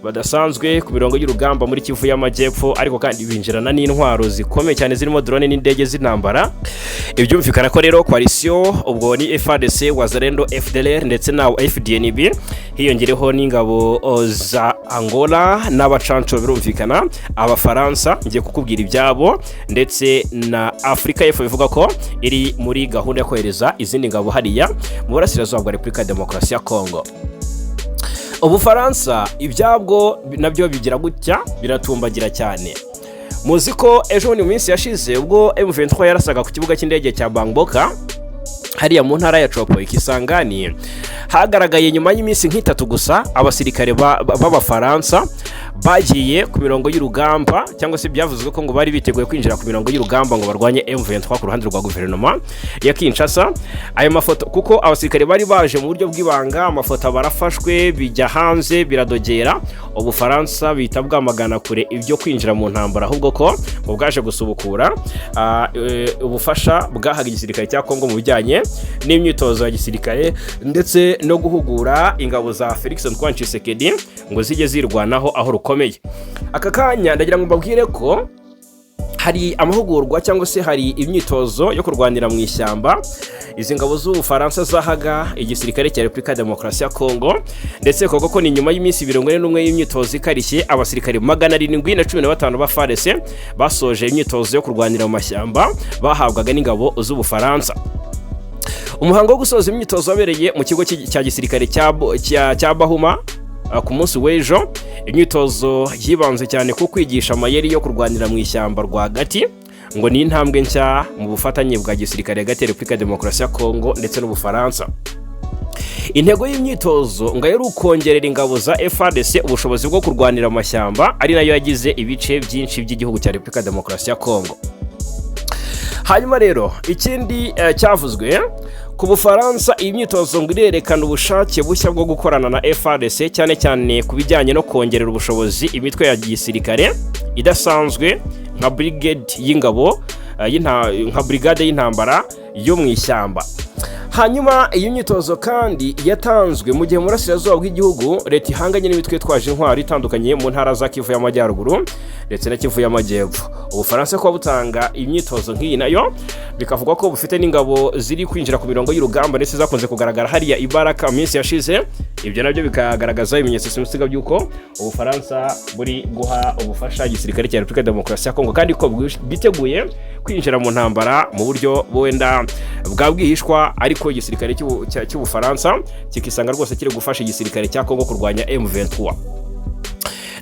badasanzwe ku mirongo y'urugamba muri Kivu y'Amajyepfo, ariko kandi binjirana n'intwaro zikomeye cyane zirimo drone n'indege z'intambara. Ibyumvikana ko rero coalition, ubwo ni FARDC, Wazalendo, FDLR ndetse na FDNB, hiyongereho n'ingabo za Angola n'abacanco, birumvikana Abafaransa ngiye kukubwira ibyabo, ndetse na Afurika y'Epfo bivuga ko iri muri gahunda yo kohereza izindi ngabo hariya mu burasirazuba bwa Repubulika ya Demokarasi ya Kongo. Ubufaransa ibyabwo nabyo bigira gutya biratumbagira cyane. Muzi ko ejo bundi mu minsi yashize, ubwo M23 yarasaga ku kibuga cy'indege cya Bangboka hariya mu ntara ya Tshopo Ikisangani, hagaragaye nyuma y'iminsi nk'itatu gusa abasirikare b'Abafaransa bagiye ku mirongo y'urugamba, cyangwa se byavuzwe ko ngo bari biteguye kwinjira ku mirongo y'urugamba ngo barwanye M23 ku ruhande rwa guverinoma ya Kinshasa. Ayo mafoto, kuko abasirikare bari baje mu buryo bw'ibanga, amafoto barafashwe, bijya hanze, biradogera. Ubufaransa bihita bwamagana kure ibyo kwinjira mu ntambara, ahubwo ko ngo bwaje gusubukura ubufasha bwahaga igisirikare cya Kongo mu bijyanye n'imyitozo ya gisirikare ndetse no guhugura ingabo za Felix Antoine Tshisekedi ngo zijye zirwanaho aho rukomeye. bukomeye. Aka kanya ndagira ngo mbabwire ko hari amahugurwa cyangwa se hari imyitozo yo kurwanira mu ishyamba izi ngabo z'Ubufaransa zahaga igisirikare cya Repubulika ya Demokarasi ya Kongo, ndetse koko ko ni nyuma y'iminsi 41 y'imyitozo ikarishye, abasirikare 715 ba FARDC basoje imyitozo yo kurwanira mu mashyamba bahabwaga n'ingabo z'Ubufaransa. Umuhango wo gusoza imyitozo wabereye mu kigo cya gisirikare cya Bahuma ku munsi w'ejo. Imyitozo yibanze cyane ku kwigisha amayeri yo kurwanira mu ishyamba rwagati, ngo ni intambwe nshya mu bufatanye bwa gisirikare hagati ya Repubulika ya Demokarasi ya Kongo ndetse n'Ubufaransa. Intego y'imyitozo ngo yari ukongerera ingabo za FARDC ubushobozi bwo kurwanira mu mashyamba, ari nayo yagize ibice byinshi by'igihugu cya Repubulika ya Demokarasi ya Kongo. Hanyuma rero ikindi cyavuzwe ku Bufaransa, iyi myitozo ngo irerekana ubushake bushya bwo gukorana na FARDC, cyane cyane ku bijyanye no kongerera ubushobozi imitwe ya gisirikare idasanzwe nka brigade y'ingabo nka brigade y'intambara yo mu ishyamba. Hanyuma iyi myitozo kandi yatanzwe mu gihe mu burasirazuba bw'igihugu leta ihanganye n'imitwe itwaje intwaro itandukanye mu ntara za Kivu y'Amajyaruguru ndetse na Kivu y'Amajyepfo. Ubufaransa kuba butanga imyitozo nk'iyi, nayo bikavugwa ko bufite n'ingabo ziri kwinjira ku mirongo y'urugamba ndetse zakunze kugaragara hariya ibaraka mu minsi yashize, ibyo nabyo bikagaragaza ibimenyetso simusiga by'uko Ubufaransa buri guha ubufasha igisirikare cya Repubulika ya Demokarasi ya Kongo, kandi ko bwiteguye kwinjira mu ntambara mu buryo wenda bwa bwihishwa, ariko igisirikare cy'Ubufaransa kikisanga rwose kiri gufasha igisirikare cya Kongo kurwanya M23.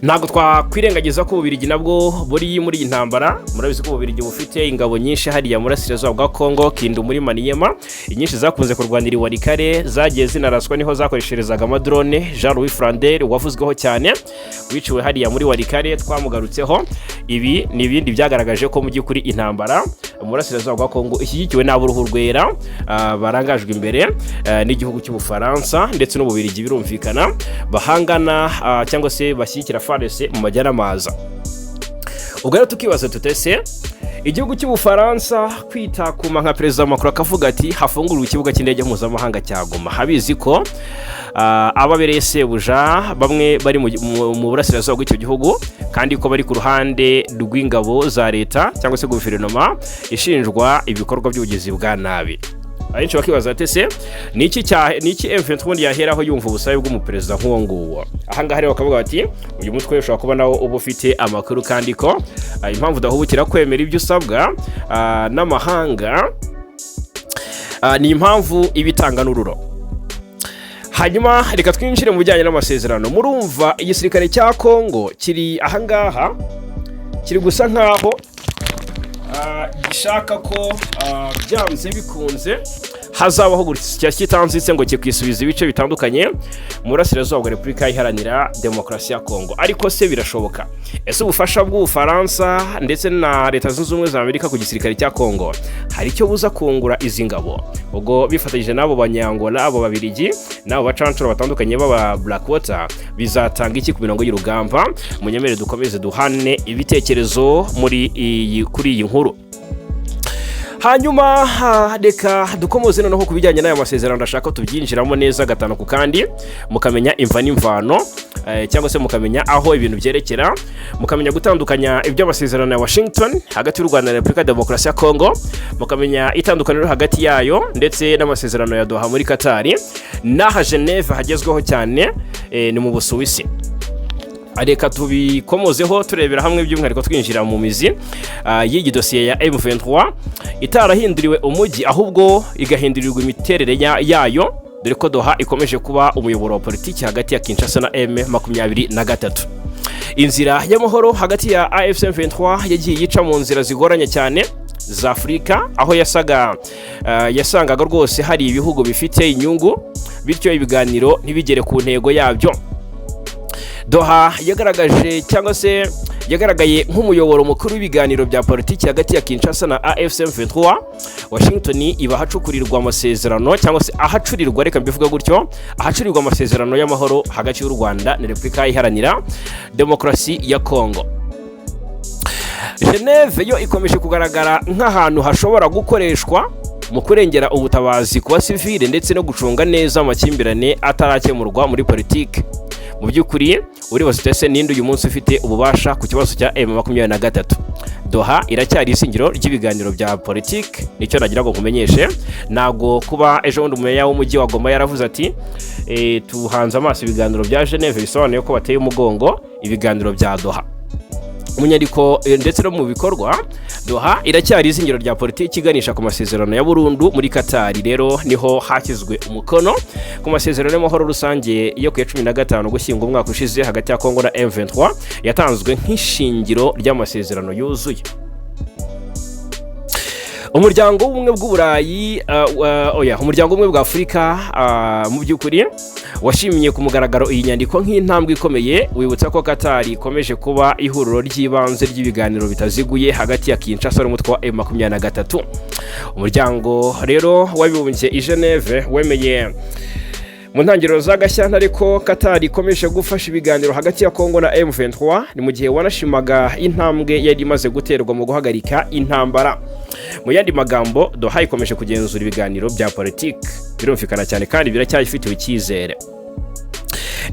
Ntabwo twakwirengagiza ko Ububirigi nabwo buri muri iyi ntambara. Murabizi ko Ububirigi bufite ingabo nyinshi hariya mu burasirazuba bwa Kongo, Kindu, muri Maniema. Inyinshi zakunze kurwanira i Walikale, zagiye zinaraswa, niho zakoresherezaga amadrone. Jean Louis Flander wavuzweho cyane wiciwe hariya muri Walikale, twamugarutseho. Ibi ni ibindi byagaragaje ko mu by'ukuri intambara mu burasirazuba bwa Kongo ishyigikiwe n'ab'uruhu rwera, barangajwe imbere n'igihugu cy'Ubufaransa ndetse n'Ububirigi, birumvikana bahangana cyangwa se bashyigikira FARDC mu majyanamaza. Ubwo rero tukibaza tutese igihugu cy'Ubufaransa kwitakuma nka Perezida Macron akavuga ati hafungurwe ikibuga cy'indege mpuzamahanga cya Goma, habizi ko ababereye sebuja bamwe bari mu burasirazuba bw'icyo gihugu, kandi ko bari ku ruhande rw'ingabo za leta cyangwa se guverinoma ishinjwa ibikorwa by'ubugizi bwa nabi. Abenshi bakibaza ati ese ni iki M23 ubundi yaheraho yumva ubusabe bw'umuperezida nk'uwo nguwo? Ahangaha rero bakavuga bati uyu mutwe ushobora kuba nawo uba ufite amakuru, kandi ko impamvu udahubukira kwemera ibyo usabwa n'amahanga ni impamvu iba itanga n'ururo. Hanyuma reka twinjire mu bijyanye n'amasezerano. Murumva igisirikare cya Kongo kiri ahangaha kiri gusa nkaho gishaka ko byanze bikunze hazabaho gusya kitanzitse, ngo kikwisubiza ibice bitandukanye mu burasirazuba bwa Repubulika Iharanira Demokarasi ya Kongo. Ariko se birashoboka? Ese ubufasha bw'Ubufaransa ndetse na Leta Zunze Ubumwe za Amerika ku gisirikare cya Kongo hari icyo buza kungura izi ngabo, ubwo bifatanyije n'abo Banyangola, abo Babirigi n'abo bacancuro batandukanye b'aba Blackwater, bizatanga iki ku mirongo y'urugamba? Munyemere dukomeze duhane ibitekerezo muri iyi kuri iyi nkuru. Hanyuma reka dukomoze noneho ku bijyanye n'aya masezerano. Ndashaka ko tubyinjiramo neza gatanu ku kandi, mukamenya imva n'imvano, cyangwa se mukamenya aho ibintu byerekera, mukamenya gutandukanya iby'amasezerano ya Washington hagati y'u Rwanda na Repubulika ya Demokarasi ya Kongo, mukamenya itandukaniro hagati yayo ndetse n'amasezerano ya Doha muri Katari n'aha Geneve hagezweho cyane, ni mu Busuwisi. Reka tubikomozeho turebera hamwe, by'umwihariko twinjira mu mizi y'iyi dosiye ya M23 itarahinduriwe umujyi, ahubwo igahindurirwa imiterere yayo, dore ko Doha ikomeje kuba umuyoboro wa politiki hagati ya Kinshasa na M23. Inzira y'amahoro hagati ya AFC M23 yagiye yica mu nzira zigoranye cyane za Afurika, aho yasangaga rwose hari ibihugu bifite inyungu, bityo ibiganiro ntibigere ku ntego yabyo. Doha yagaragaje cyangwa se yagaragaye nk'umuyoboro mukuru w'ibiganiro bya politiki hagati ya Kinshasa na AFC M23. Washington iba ahacukurirwa amasezerano, cyangwa se ahacurirwa, reka mbivuga gutyo, ahacurirwa amasezerano y'amahoro hagati y'u Rwanda na Repubulika Iharanira Demokarasi ya Kongo. Geneve yo ikomeje kugaragara nk'ahantu hashobora gukoreshwa mu kurengera ubutabazi ku basivile ndetse no gucunga neza amakimbirane atarakemurwa muri politiki. Mu by'ukuri uribaza uti: "Ese ninde uyu munsi ufite ububasha ku kibazo cya M23?" Doha iracyari izingiro ry'ibiganiro bya politiki, nicyo nagira ngo nkumenyeshe. Ntabwo kuba ejo bundi umumeya w'umujyi wa Goma yaravuze ati "Tuhanze amaso ibiganiro bya Geneve", bisobanuye ko bateye umugongo ibiganiro bya Doha mu nyandiko ndetse no mu bikorwa. Doha iracyari izingiro rya politiki iganisha ku masezerano ya burundu. Muri Katari rero niho hashyizwe umukono ku masezerano y'amahoro rusange yo ku ya 15 Ugushyingo umwaka ushize hagati ya Kongo na M23, yatanzwe nk'ishingiro ry'amasezerano yuzuye. Umuryango w'Ubumwe bw'Uburayi, oya, Umuryango w'Ubumwe bwa Afurika, mu by'ukuri washimiye ku mugaragaro iyi nyandiko nk'intambwe ikomeye, wibutsa ko Katari ikomeje kuba ihuriro ry'ibanze ry'ibiganiro bitaziguye hagati ya Kinshasa n'umutwe wa M23. Umuryango rero w'Abibumbye i Geneve wemeye mu ntangiriro za Gashyantare ko Katari ikomeje gufasha ibiganiro hagati ya Kongo na M23. Ni mu gihe wanashimaga intambwe yari imaze guterwa mu guhagarika intambara. Mu yandi magambo, Doha ikomeje kugenzura ibiganiro bya politiki, birumvikana cyane kandi biracyafitiwe icyizere.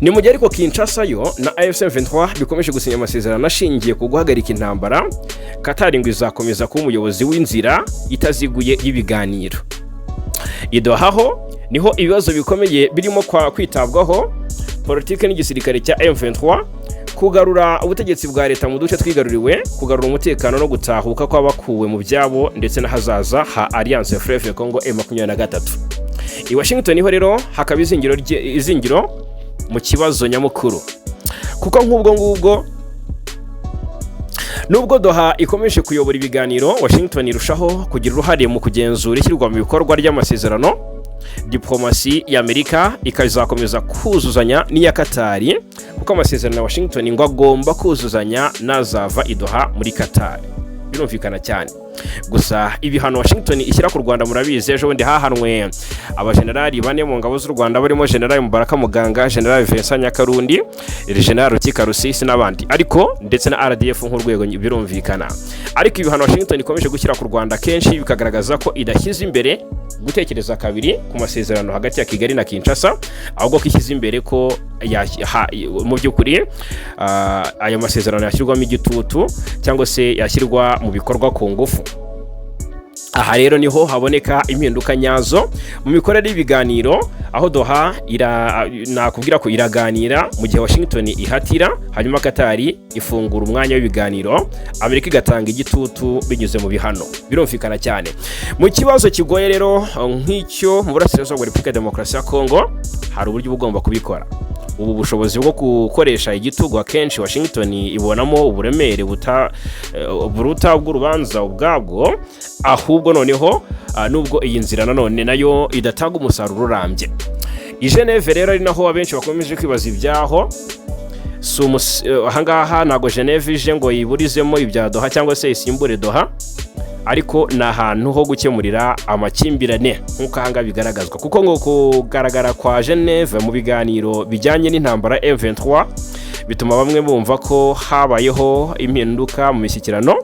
Ni mu gihe ariko Kinshasa yo na AFC M23 bikomeje gusinya amasezerano ashingiye ku guhagarika intambara, Katari ngo izakomeza kuba umuyobozi w'inzira itaziguye y'ibiganiro. I Doha ho niho ibibazo bikomeye birimo kwa kwitabwaho: politiki n'igisirikare cya M23, kugarura ubutegetsi bwa leta mu duce twigaruriwe, kugarura umutekano no gutahuka kw'abakuwe mu byabo, ndetse n'ahazaza ha Alliance Fleuve Congo M23. I Washington ho rero hakaba izingiro mu kibazo nyamukuru, kuko nk'ubwo ngubwo nubwo Doha ikomeje kuyobora ibiganiro, Washington irushaho kugira uruhare mu kugenzura ishyirwa mu bikorwa ry'amasezerano. Diplomasi y'Amerika ikazakomeza kuzuzanya n'iya Katari, kuko amasezerano ya Washington ngo agomba kuzuzanya n'azava i Doha muri Katari, birumvikana cyane. Gusa ibihano Washington ishyira ku Rwanda murabizi, ejo bundi hahanwe abajenerali bane mu ngabo z'u Rwanda, barimo Generali Mubaraka Muganga, Generali Vincent Nyakarundi, Generali Rukika Rusisi n'abandi, ariko ndetse na RDF nk'urwego, birumvikana. Ariko ibihano Washington ikomeje gushyira ku Rwanda kenshi bikagaragaza ko idashyize imbere gutekereza kabiri ku masezerano hagati ya Kigali na Kinshasa, ahubwo ko ishyize imbere ko mu by'ukuri ayo masezerano yashyirwamo igitutu cyangwa se yashyirwa mu bikorwa ku ngufu. Aha rero niho haboneka impinduka nyazo mu mikorere y'ibiganiro, aho Doha nakubwira ko iraganira mu gihe Washington ihatira, hanyuma Katari ifungura umwanya w'ibiganiro, Amerika igatanga igitutu binyuze mu bihano, birumvikana cyane. Mu kibazo kigoye rero nk'icyo mu burasirazuba bwa Repubulika ya Demokarasi ya Kongo, hari uburyo uba ugomba kubikora. Ubu bushobozi bwo gukoresha igitugu akenshi Washington ibonamo uburemere buruta bw'urubanza ubwabwo. Ahubwo noneho nubwo iyi nzira nanone nayo idatanga umusaruro urambye. I Geneve rero, ari naho abenshi bakomeje kwibaza ibyaho, si ahangaha ntabwo Geneve ije ngo yiburizemo ibya Doha cyangwa se isimbure Doha, ariko ni ahantu ho gukemurira amakimbirane nk'uko ahangaha bigaragazwa, kuko ngo kugaragara kwa Geneve mu biganiro bijyanye n'intambara M23 bituma bamwe bumva ko habayeho impinduka mu mishyikirano.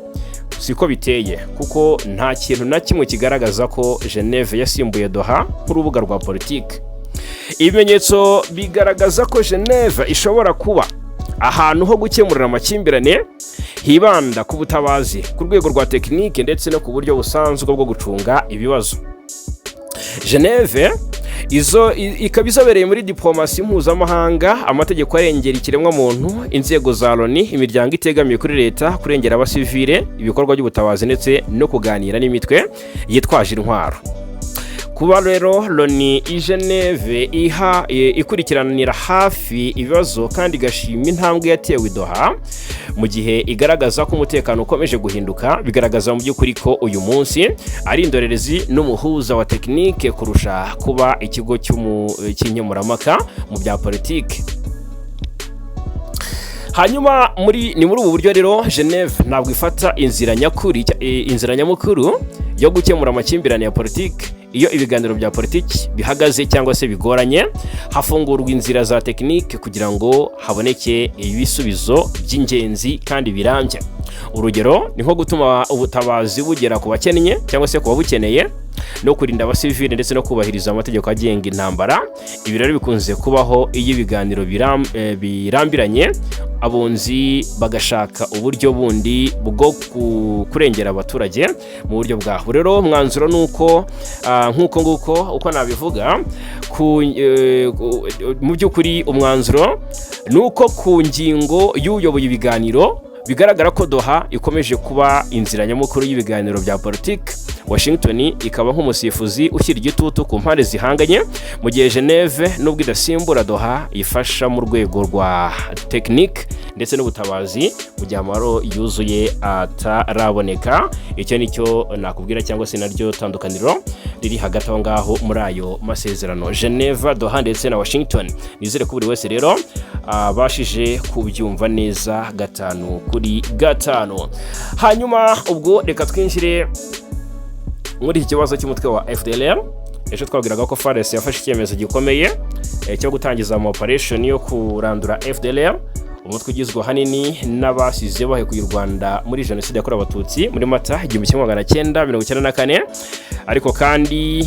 Siko biteye, kuko nta kintu na kimwe kigaragaza ko Geneve yasimbuye Doha nk'urubuga rwa politiki. Ibimenyetso bigaragaza ko Geneve ishobora kuba ahantu ho gukemurira amakimbirane, hibanda ku butabazi ku rwego rwa tekinike ndetse no ku buryo busanzwe bwo gucunga ibibazo. Geneve izo ikaba izobereye muri diplomasi mpuzamahanga, amategeko arengera ikiremwamuntu, inzego za Loni, imiryango itegamiye kuri leta, kurengera abasivile, ibikorwa by'ubutabazi ndetse no kuganira n'imitwe yitwaje intwaro. Kuba rero Loni i Geneve iha ikurikiranira hafi ibibazo kandi igashima intambwe yatewe i Doha, mu gihe igaragaza ko umutekano ukomeje guhinduka, bigaragaza mu by'ukuri ko uyu munsi ari indorerezi n'umuhuza wa tekinike kurusha kuba ikigo cy'inkemurampaka mu bya politiki. Hanyuma ni muri ubu buryo rero Geneve ntabwo ifata inzira nyakuri, inzira nyamukuru yo gukemura amakimbirane ya politiki. Iyo ibiganiro bya politiki bihagaze cyangwa se bigoranye, hafungurwa inzira za tekinike kugira ngo haboneke ibisubizo by'ingenzi kandi birambye. Urugero ni nko gutuma ubutabazi bugera ku bakennye cyangwa se ku babukeneye. no kurinda abasivili ndetse no kubahiriza amategeko agenga intambara. Ibi rero bikunze kubaho iyo ibiganiro birambiranye, abunzi bagashaka uburyo bundi bwo kurengera abaturage mu buryo bwaho. Rero umwanzuro ni uko nk'uko nguko uko nabivuga mu by'ukuri, umwanzuro ni uko ku ngingo y'uyoboye ibiganiro bigaragara ko Doha ikomeje kuba inzira nyamukuru y'ibiganiro bya politiki, Washington ikaba nk'umusifuzi ushyira igitutu ku mpande zihanganye, mu gihe Geneve, nubwo idasimbura Doha, ifasha mu rwego rwa tekinike ndetse n'ubutabazi mu gihe amahoro yuzuye ataraboneka. Icyo ni cyo nakubwira, cyangwa se naryo tandukaniro riri hagati aho ngaho muri ayo masezerano, Geneva, Doha ndetse na Washington. Nizere ko buri wese rero abashije kubyumva neza gatanu kuri gatanu. Hanyuma ubwo reka twinjire muri iki kibazo cy'umutwe wa FDLR. Ejo twabwiraga ko FARDC yafashe icyemezo gikomeye cyo gutangiza ama operation yo kurandura FDLR, umutwe ugizwe ahanini n'abasize bahekuye u Rwanda muri Jenoside yakorewe Abatutsi muri Mata 1994. Ariko kandi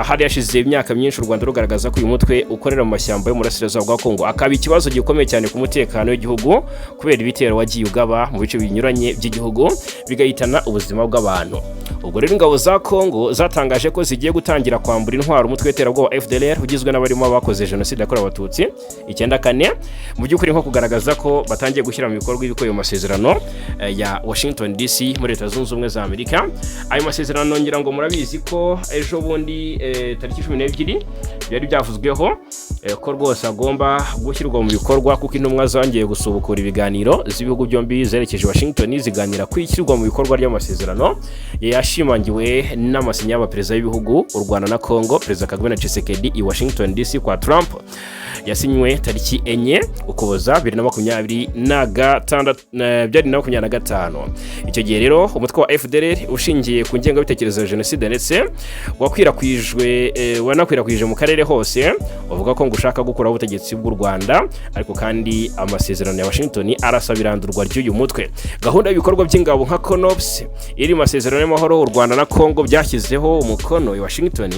hari hashize imyaka myinshi u Rwanda rugaragaza ko uyu mutwe ukorera mu mashyamba yo mu burasirazuba bwa Kongo, akaba ikibazo gikomeye cyane ku mutekano w'igihugu kubera ibitero wagiye ugaba mu bice binyuranye by'igihugu, bigahitana ubuzima bw'abantu. Ubwo rero ingabo za Kongo zatangaje ko zigiye gutangira kwambura intwaro umutwe w'iterabwoba FDLR ugizwe n'abarimo abakoze Jenoside yakorewe Abatutsi 94, mu by'ukuri nko kugaragaza ko batangiye gushyira mu bikorwa ibikubiye mu masezerano ya Washington DC muri Leta Zunze Ubumwe za Amerika. Ayo masezerano ngira ngo murabizi ko ejo bundi tariki 12 byari byavuzweho ko rwose agomba gushyirwa mu bikorwa, kuko intumwa zongeye gusubukura ibiganiro z'ibihugu byombi zerekeje Washington ziganira ku ishyirwa mu bikorwa ry'amasezerano yashimangiwe n'amasinya y'abaperezida b'ibihugu u Rwanda na Congo, Perezida Kagame na Tshisekedi, i Washington DC kwa Trump, yasinywe tariki 4 Ukuboza 2026, 2025. Icyo gihe rero umutwe wa FDLR ushingiye ku ngengabitekerezo ya jenoside ndetse wakwirakwijwe wanakwirakwije mu karere hose, uvuga ko ngo ushaka gukuraho ubutegetsi bw'u Rwanda. Ariko kandi amasezerano ya Washington arasaba irandurwa ry'uyu mutwe. Gahunda y'ibikorwa by'ingabo nka CONOPS iri mu masezerano y'amahoro u Rwanda na Congo byashyizeho umukono i Washington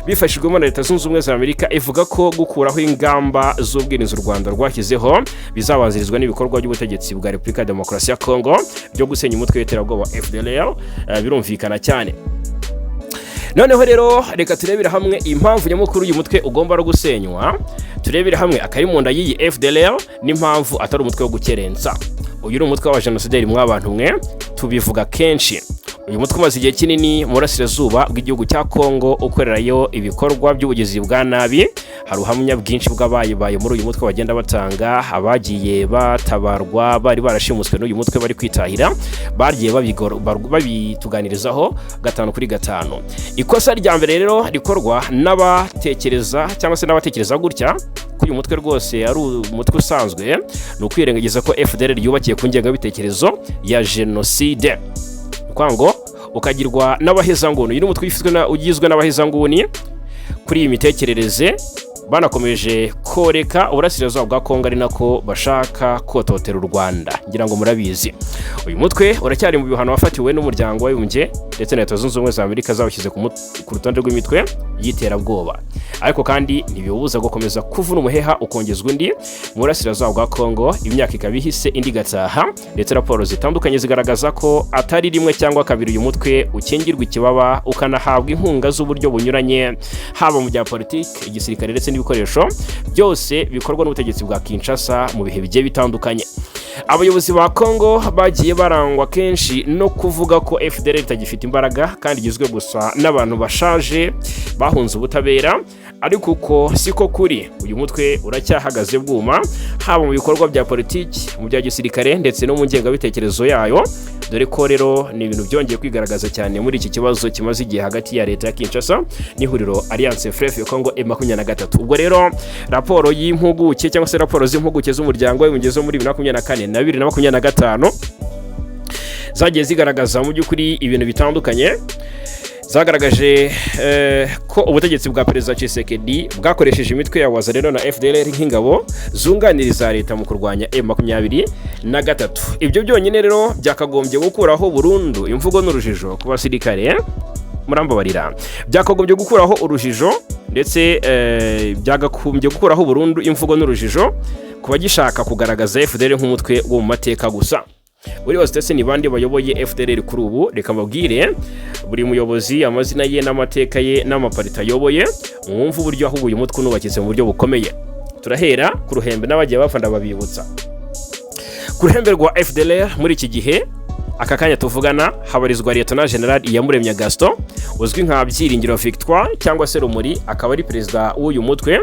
bifashijwemo na Leta Zunze Ubumwe za Amerika, ivuga ko gukuraho ingamba z'ubwirinzi u Rwanda rwashyizeho bizabanzirizwa n'ibikorwa by'ubutegetsi bwa Repubulika ya Demokarasi ya Congo byo gusenya umutwe w'iterabwoba FDLR. Birumvikana cyane. Noneho rero reka turebere hamwe impamvu nyamukuru uyu mutwe ugomba no gusenywa, turebere hamwe akari mu nda y'iyi FDLR n'impamvu atari umutwe wo gukerensa. Uyu ni umutwe w'abajenosideri mw'abantu mwe, tubivuga kenshi. Uyu mutwe umaze igihe kinini mu burasirazuba bw'igihugu cya Kongo ukorerayo ibikorwa by'ubugizi bwa nabi. Hari ubuhamya bwinshi bw'abayibaye muri uyu mutwe bagenda batanga, abagiye batabarwa bari barashimuswe n'uyu mutwe bari kwitahira, bagiye babituganirizaho gatanu kuri gatanu. Ikosa rya mbere rero rikorwa n'abatekereza cyangwa se n'abatekereza gutya ko uyu mutwe rwose ari umutwe usanzwe ni ukwirengagiza ko FDLR yubakiye ku ngengabitekerezo ya jenoside, ni ngo ukagirwa n'abahezanguni. Uyu ni umutwe ugizwe n'abahezanguni kuri iyi mitekerereze, banakomeje koreka uburasirazuba bwa Kongo ari nako bashaka kototera u Rwanda. Ngira ngo murabizi, uyu mutwe uracyari mu bihano wafatiwe n'Umuryango w'Abibumbye ndetse na Leta Zunze Ubumwe za Amerika zawushyize ku rutonde rw'imitwe y'iterabwoba. Ariko kandi ntibiwubuza gukomeza kuvuna umuheha ukongezwa undi mu burasirazuba bwa Kongo, imyaka ikaba ihise indi igataha. Ndetse raporo zitandukanye zigaragaza ko atari rimwe cyangwa kabiri uyu mutwe ukingirwa ikibaba, ukanahabwa inkunga z'uburyo bunyuranye, haba mu bya politiki, igisirikare ndetse n'ibikoresho, byose bikorwa n'ubutegetsi bwa Kinshasa mu bihe bigiye bitandukanye. Abayobozi ba Kongo bagiye barangwa kenshi no kuvuga ko FDLR itagifite imbaraga kandi igizwe gusa n'abantu bashaje bahunze ubutabera, ariko uko siko kuri. Uyu mutwe uracyahagaze bwuma, haba mu bikorwa bya politiki, mu bya gisirikare ndetse no mu ngengabitekerezo yayo. Dore ko rero ni ibintu byongeye kwigaragaza cyane muri iki kibazo kimaze igihe hagati ya leta ya Kinshasa n'ihuriro Alliance Fleuve Congo M23. Ubwo rero raporo y'impuguke cyangwa se raporo z'impuguke z'Umuryango w'Abibumbye zo muri 2024 na 2025 zagiye zigaragaza mu by'ukuri ibintu bitandukanye. Zagaragaje ko ubutegetsi bwa Perezida Tshisekedi bwakoresheje imitwe ya Wazalendo na FDLR nk'ingabo zunganira iza leta mu kurwanya M23. Ibyo byonyine rero byakagombye gukuraho burundu imvugo n'urujijo ku basirikare. Murambabarira, byakagombye gukuraho urujijo ndetse byagakumbye gukuraho burundu imvugo n'urujijo ku bagishaka kugaragaza FDLR nk'umutwe wo mu mateka gusa. Buri wese ndetse ni bande bayoboye FDLR kuri ubu? Reka mbabwire buri muyobozi, amazina ye n'amateka ye n'amaparita ayoboye, mwumve uburyo ahubwo uyu mutwe unubakitse mu buryo bukomeye. Turahera ku ruhembe, n'abagiye bapfa ndababibutsa. Ku ruhembe rwa FDLR muri iki gihe, aka kanya tuvugana, habarizwa Lieutenant General Iyamuremye Gaston, uzwi nka Byiringiro Victoire cyangwa se Rumuri, akaba ari perezida w'uyu mutwe.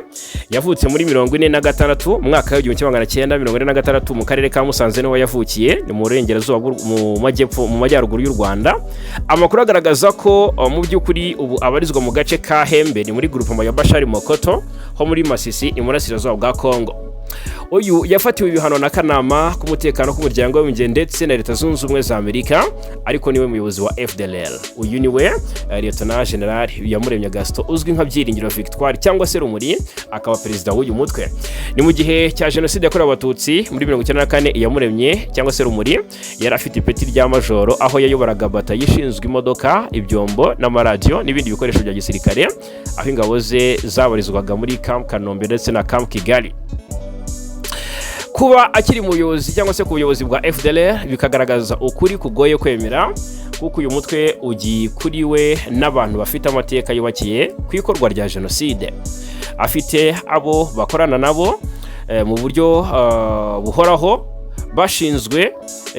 Yavutse muri 46, mu mwaka w'1946, mu karere ka Musanze niho yavukiye, ni mu burengerazuba mu majyepfo, mu majyaruguru y'u Rwanda. Amakuru agaragaza ko mu by'ukuri ubu abarizwa mu gace ka Hembe, ni muri groupement ya Bashari Mokoto ho muri Masisi, iburasirazuba bwa Kongo. Uyu yafatiwe ibihano n'akanama k'umutekano k'umuryango w'abibumbye ndetse na Leta Zunze Ubumwe za Amerika, ariko niwe muyobozi wa FDLR. Uyu niwe Lieutenant General Iyamuremye Gaston, uzwi nka Byiringiro Victoire cyangwa se Rumuri, akaba perezida w'uyu mutwe. Ni mu gihe cya Jenoside yakorewe Abatutsi muri 94, Iyamuremye cyangwa se Rumuri yari afite ipeti rya majoro, aho yayoboraga batayo ishinzwe imodoka, ibyombo n'amaradiyo n'ibindi bikoresho bya gisirikare, aho ingabo ze zabarizwaga muri Camp Kanombe ndetse na Camp Kigali. Kuba akiri mu buyobozi cyangwa se ku buyobozi bwa FDLR bikagaragaza ukuri kugoye kwemera, kuko uyu mutwe ugikuriwe n'abantu bafite amateka yubakiye ku ikorwa rya jenoside. Afite abo bakorana nabo mu buryo buhoraho, bashinzwe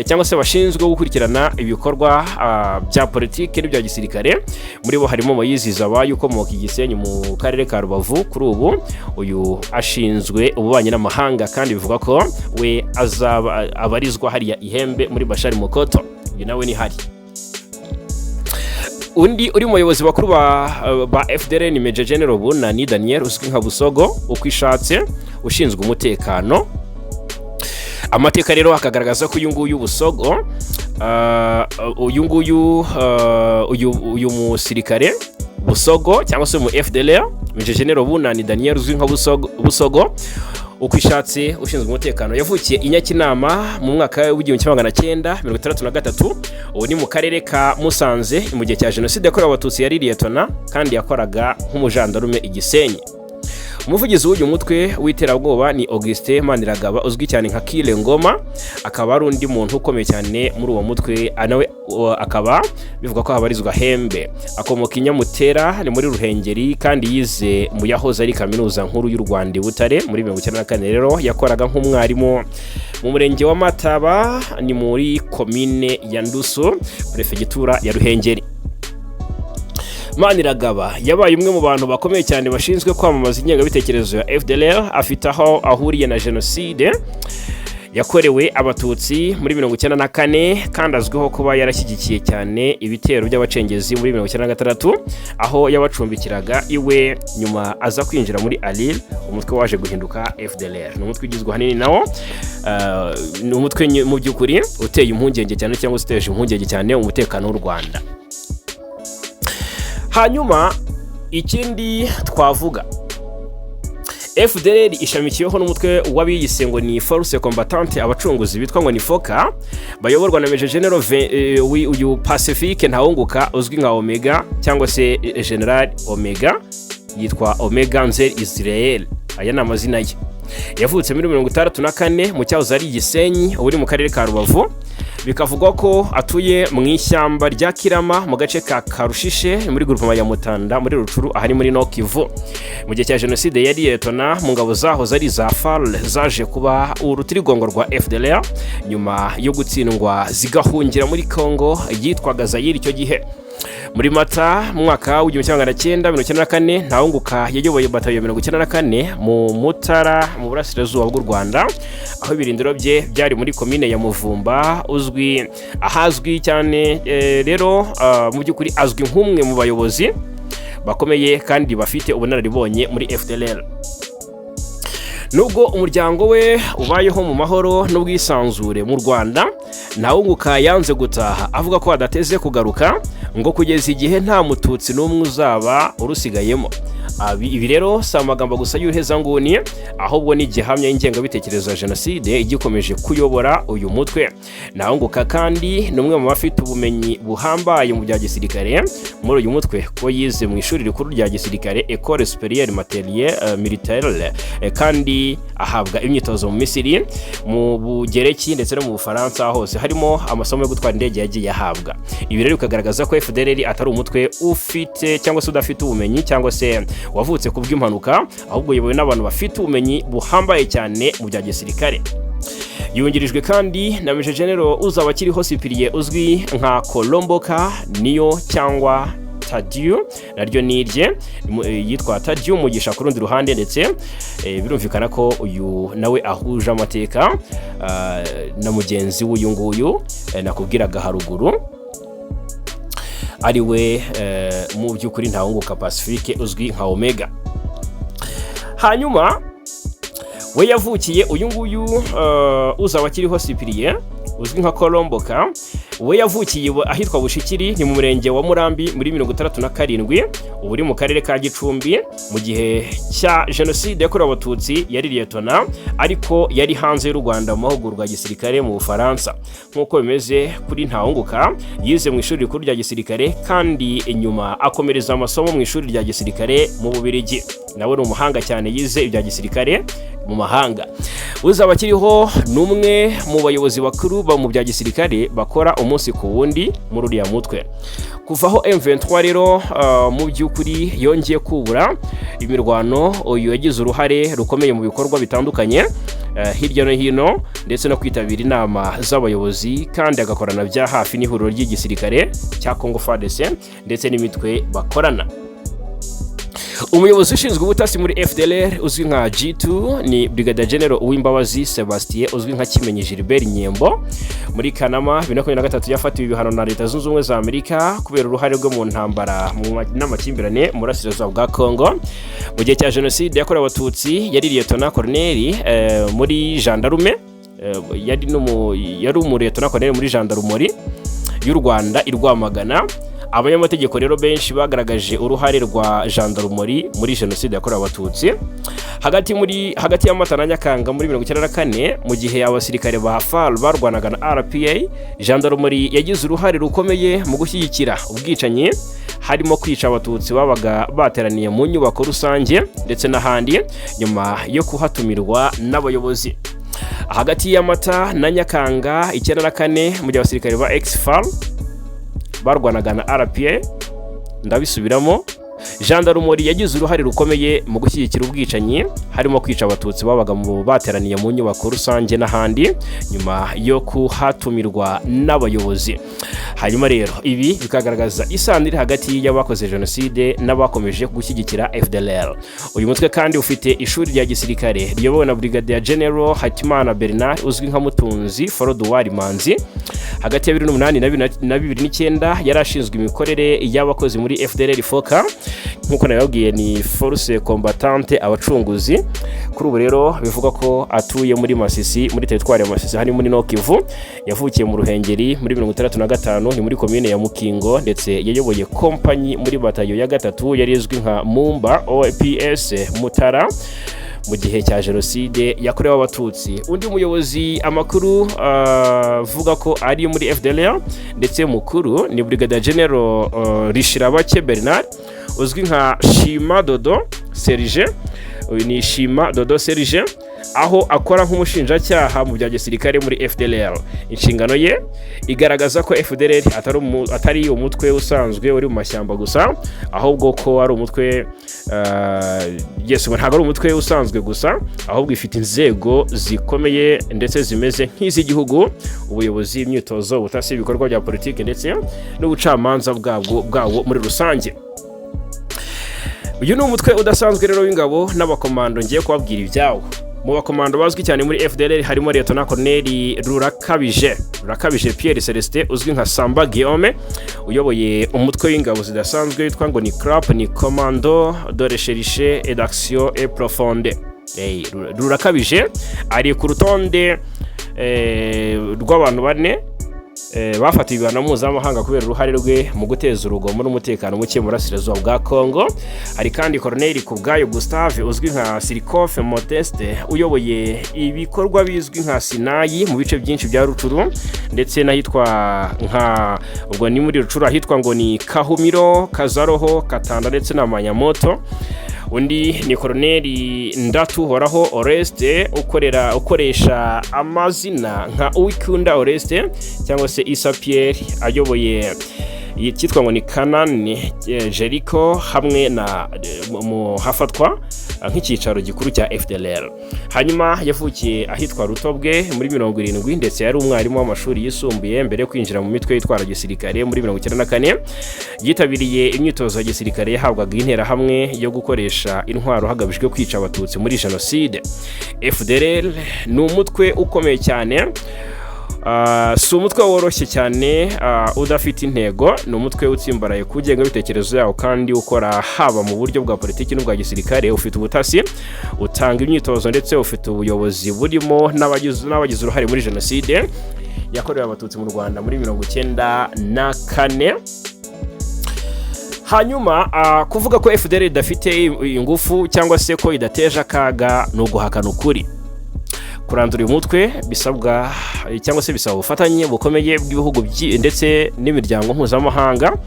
cyangwa se bashinzwe gukurikirana ibikorwa bya politiki n'ibya gisirikare. Muri bo harimo Moyizi Zabayo, ukomoka i Gisenyi mu karere ka Rubavu. Kuri ubu uyu ashinzwe ububanyi n'amahanga, kandi bivuga ko we azaba abarizwa hariya Ihembe muri Bashari Mokoto. Uyu nawe ni hari. Undi uri mu bayobozi bakuru ba FDLR ni Major General Bunani Daniel, uzwi nka Busogo uko ishatse, ushinzwe umutekano. Amateka rero akagaragaza ko uyu nguyu Busogo, uyu nguyu, uyu musirikare Busogo cyangwa se mu FDLR, Major General Bunani Daniel uzwi nka Busogo uko ishatse, ushinzwe umutekano, yavukiye i Nyakinama mu mwaka w'1963, ubu ni mu karere ka Musanze. Mu gihe cya Jenoside yakorewe Abatutsi yari liyetona, kandi yakoraga nk'umujandarume i Gisenyi. Umuvugizi w'uyu mutwe w'iterabwoba ni Augustin Maniragaba, uzwi cyane nka Kile Ngoma, akaba ari undi muntu ukomeye cyane muri uwo mutwe, nawe akaba bivugwa ko habarizwa Hembe. Akomoka i Nyamutera, ni muri Ruhengeri, kandi yize mu yahoze ari Kaminuza Nkuru y'u Rwanda i Butare. Muri 94 rero yakoraga nk'umwarimu mu murenge wa Mataba, ni muri komine ya Ndusu, perefegitura ya Ruhengeri. Maniragaba yabaye umwe mu bantu bakomeye cyane bashinzwe kwamamaza ingengabitekerezo ya FDLR. Afite aho ahuriye na Jenoside yakorewe Abatutsi muri 94, kandi azwiho kuba yarashyigikiye cyane ibitero by'abacengezi muri 96, aho yabacumbikiraga iwe, nyuma aza kwinjira muri ALIR, umutwe waje guhinduka FDLR. Ni umutwe ugizwe ahanini nawo, ni umutwe mu by'ukuri uteye impungenge cyane cyangwa se uteje impungenge cyane umutekano w'u Rwanda. Hanyuma ikindi twavuga, FDLR ishamikiyeho n'umutwe w'abiyise ngo ni Force Combattante Abacunguzi, bitwa ngo ni FOCA, bayoborwa na Major General uyu Pacifique Ntawunguka, uzwi nka Omega cyangwa se General Omega, yitwa Omega Nzer Israel, aya ni amazina ye. Yavutse muri 64 mu cyahoze ari Gisenyi, ubu uri mu karere ka Rubavu. Bikavugwa ko atuye mu ishyamba rya Kirama, mu gace ka Karushishe, muri groupement ya Mutanda, muri Rutshuru, ahari muri Nord Kivu. Mu gihe cya jenoside yari liyetona mu ngabo zahoze ari za FAR, zaje kuba urutirigongo rwa FDLR nyuma yo gutsindwa zigahungira muri Congo yitwaga Zayire icyo gihe. Muri Mata mu mwaka w'1994, Ntawunguka yayoboye batayo ya 94 mu Mutara, mu burasirazuba bw'u Rwanda, aho ibirindiro bye byari muri komine ya Muvumba, uzwi ahazwi cyane. Rero mu by'ukuri azwi nk'umwe mu bayobozi bakomeye kandi bafite ubunararibonye muri FDLR. Nubwo umuryango we ubayeho mu mahoro n'ubwisanzure mu Rwanda, Ntawunguka yanze gutaha, avuga ko adateze kugaruka ngo kugeza igihe nta Mututsi n'umwe uzaba urusigayemo. Ibi rero si amagambo gusa y'uruhezanguni, ahubwo ni igihamya y'ingengabitekerezo ya jenoside igikomeje kuyobora uyu mutwe. Ntawunguka kandi ni umwe mu bafite ubumenyi buhambaye mu bya gisirikare muri uyu mutwe, kuko yize mu ishuri rikuru rya gisirikare, Ecole Supérieure Militaire, kandi ahabwa imyitozo mu Misiri, mu Bugereki ndetse no mu Bufaransa, hose harimo amasomo yo gutwara indege yagiye ahabwa. Ibi rero bikagaragaza ko FDLR atari umutwe ufite cyangwa se udafite ubumenyi cyangwa se wavutse ku bw'impanuka, ahubwo uyobowe n'abantu bafite ubumenyi buhambaye cyane mu bya gisirikare. Yungirijwe kandi na Major General Uzabakiriho Cyprien uzwi nka Kolomboka, niyo cyangwa Tadieu naryo ni irye, yitwa Tadieu Mugisha ku rundi ruhande. Ndetse birumvikana ko uyu nawe ahuje amateka na mugenzi w'uyu nguyu nakubwiraga haruguru, ari we mu by'ukuri Ntawunguka Pacifique uzwi nka Omega. Hanyuma we yavukiye, uyu nguyu Uzabakiriho Cyprien uzwi nka Kolomboka, we yavukiye ahitwa Bushikiri, ni mu murenge wa Murambi, muri 67, ubu uri mu karere ka Gicumbi. Mu gihe cya jenoside yakorewe Abatutsi yari liyetona, ariko yari hanze y'u Rwanda mu mahugurwa ya gisirikare mu Bufaransa. Nk'uko bimeze kuri Ntawunguka, yize mu ishuri rikuru rya gisirikare kandi inyuma akomereza amasomo mu ishuri rya gisirikare mu Bubiligi. Nawe ni umuhanga cyane, yize ibya gisirikare mu mahanga. Uzabakiriho ni umwe mu bayobozi bakuru ba mu bya gisirikare bakora umunsi ku wundi muri uriya mutwe. Kuva aho M23 rero mu by'ukuri yongeye kubura imirwano, uyu yagize uruhare rukomeye mu bikorwa bitandukanye hirya no hino, ndetse no kwitabira inama z'abayobozi, kandi agakorana bya hafi n'ihuriro ry'igisirikare cya Congo FARDC ndetse n'imitwe bakorana. Umuyobozi ushinzwe ubutasi muri FDLR uzwi nka G2 ni Brigadier General Uwimbabazi Sebastien uzwi nka Kimenyi Gilbert Nyembo. Muri Kanama 2023 yafatiwe ibihano na Leta Zunze Ubumwe za Amerika kubera uruhare rwe mu ntambara n'amakimbirane mu burasirazuba bwa Congo. Mu gihe cya jenoside yakorewe Abatutsi yari Lieutenant Colonel muri gendarme, yari umuliyetona colonel muri gendarmerie y'u Rwanda i Rwamagana. Abanyamategeko rero benshi bagaragaje uruhare rwa gendarmerie muri jenoside yakorewe Abatutsi. Hagati ya Mata na Nyakanga muri 94, mu gihe abasirikare ba FAR barwanaga na RPA, gendarmerie yagize uruhare rukomeye mu gushyigikira ubwicanyi, harimo kwica Abatutsi babaga bateraniye mu nyubako rusange ndetse n'ahandi, nyuma yo kuhatumirwa n'abayobozi. Hagati ya Mata na Nyakanga 94, mu gihe abasirikare ba ex-FAR barwanaga na RPA, ndabisubiramo, gendarmerie yagize uruhare rukomeye mu gushyigikira ubwicanyi, harimo kwica Abatutsi babaga mu bateraniye mu nyubako rusange n'ahandi, nyuma yo kuhatumirwa n'abayobozi. Hanyuma rero ibi bikagaragaza isano iri hagati y'abakoze jenoside n'abakomeje gushyigikira FDLR. Uyu mutwe kandi ufite ishuri rya gisirikare riyobowe na Brigadier General Hakimana Bernard uzwi nka Mutunzi Froduard Manzi. Hagati ya 2008 na 2009 yari ashinzwe imikorere y'abakozi muri FDLR FOCA. Nk'uko nabibabwiye, ni Force Combattante Abacunguzi. Kuri ubu rero bivugwa ko atuye muri Masisi, muri teritwari ya Masisi, harimo muri Nord Kivu. Yavukiye mu Ruhengeri muri 65, ni muri komine ya Mukingo, ndetse yayoboye kompanyi muri batayo ya gatatu yari izwi nka Mumba OPS Mutara mu gihe cya jenoside yakorewe Abatutsi. Undi muyobozi amakuru avuga ko ari muri FDLR ndetse mukuru ni Brigadier General Rishirabake Bernard uzwi nka Shima Dodo Serge. Uyu ni Shima Dodo Serge, aho akora nk'umushinjacyaha mu bya gisirikare muri FDLR. Inshingano ye igaragaza ko FDLR atari umutwe usanzwe uri mu mashyamba gusa, ahubwo ko ari umutwe yes, ntabwo ari umutwe usanzwe gusa, ahubwo ifite inzego zikomeye ndetse zimeze nk'iz'igihugu: ubuyobozi, imyitozo, ubutasi, ibikorwa bya politiki ndetse n'ubucamanza bwawo muri rusange. Uyu ni umutwe udasanzwe rero w'ingabo n'abakomando ngiye kubabwira ibyawo. Mu bakomando bazwi cyane muri FDLR harimo Lieutenant Colonel Rurakabije Pierre Celestin uzwi nka Samba Guillaume, uyoboye umutwe w'ingabo zidasanzwe witwa ngo ni CRAP, ni Commando de Recherche et d'Action et Profonde. Hey, Rurakabije ari ku rutonde rw'abantu bane. Bafatiwe ibihano mpuzamahanga kubera uruhare rwe mu guteza urugomo n'umutekano muke mu burasirazuba bwa Congo. Hari kandi Colonel Kubwayo Gustave uzwi nka Sirikofe Modeste, uyoboye ibikorwa bizwi nka Sinayi mu bice byinshi bya Rucuru ndetse n'ahitwa nka, ubwo ni muri Rucuru, ahitwa ngo ni Kahumiro, Kazaroho, Katanda ndetse na Manyamoto. Undi ni Koroneli Ndatuhoraho Oreste, ukorera ukoresha amazina nka Uwikunda Oreste cyangwa se Isa Pierre, ayoboye icyitwa ngo ni Kanani Jericho hamwe na mu hafatwa nk'icyicaro gikuru cya FDLR. Hanyuma yavukiye ahitwa Rutobwe muri 70, ndetse yari umwarimu w'amashuri yisumbuye mbere yo kwinjira mu mitwe yitwara gisirikare muri 94. Yitabiriye imyitozo ya gisirikare yahabwaga Interahamwe yo gukoresha intwaro hagamijwe kwica Abatutsi muri jenoside. FDLR ni umutwe ukomeye cyane. Si umutwe woroshye cyane, udafite intego. Ni umutwe utsimbaraye ku ngengabitekerezo yawo kandi ukora haba mu buryo bwa politiki n'ubwa gisirikare. Ufite ubutasi, utanga imyitozo, ndetse ufite ubuyobozi burimo n'abagize uruhare muri jenoside yakorewe Abatutsi mu Rwanda muri 94. Hanyuma kuvuga ko FDLR idafite ingufu cyangwa se ko idateje akaga ni uguhakana ukuri. Kurandura uyu mutwe bisabwa cyangwa se bisaba ubufatanye bukomeye bw'ibihugu ndetse n'imiryango mpuzamahanga.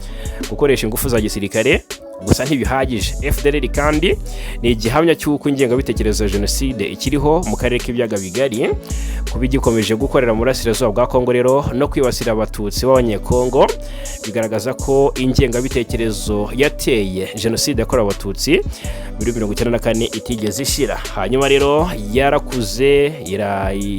Gukoresha ingufu za gisirikare gusa ntibihagije. FDLR kandi ni igihamya cy'uko ingengabitekerezo ya jenoside ikiriho mu karere k'Ibiyaga Bigari. Kuba igikomeje gukorera mu burasirazuba bwa Kongo rero no kwibasira Abatutsi b'Abanyekongo bigaragaza ko ingengabitekerezo yateye jenoside yakorewe Abatutsi muri 94 itigeze ishira. Hanyuma rero yarakuze,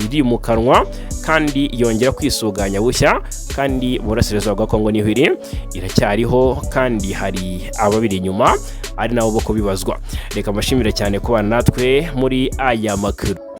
irimukanwa kandi yongera kwisuganya bushya, kandi mu burasirazuba bwa Kongo niho iri, iracyariho, kandi hari ababiri inyuma ari nabo bo kubibazwa. Reka mbashimire cyane kubana natwe muri aya makuru.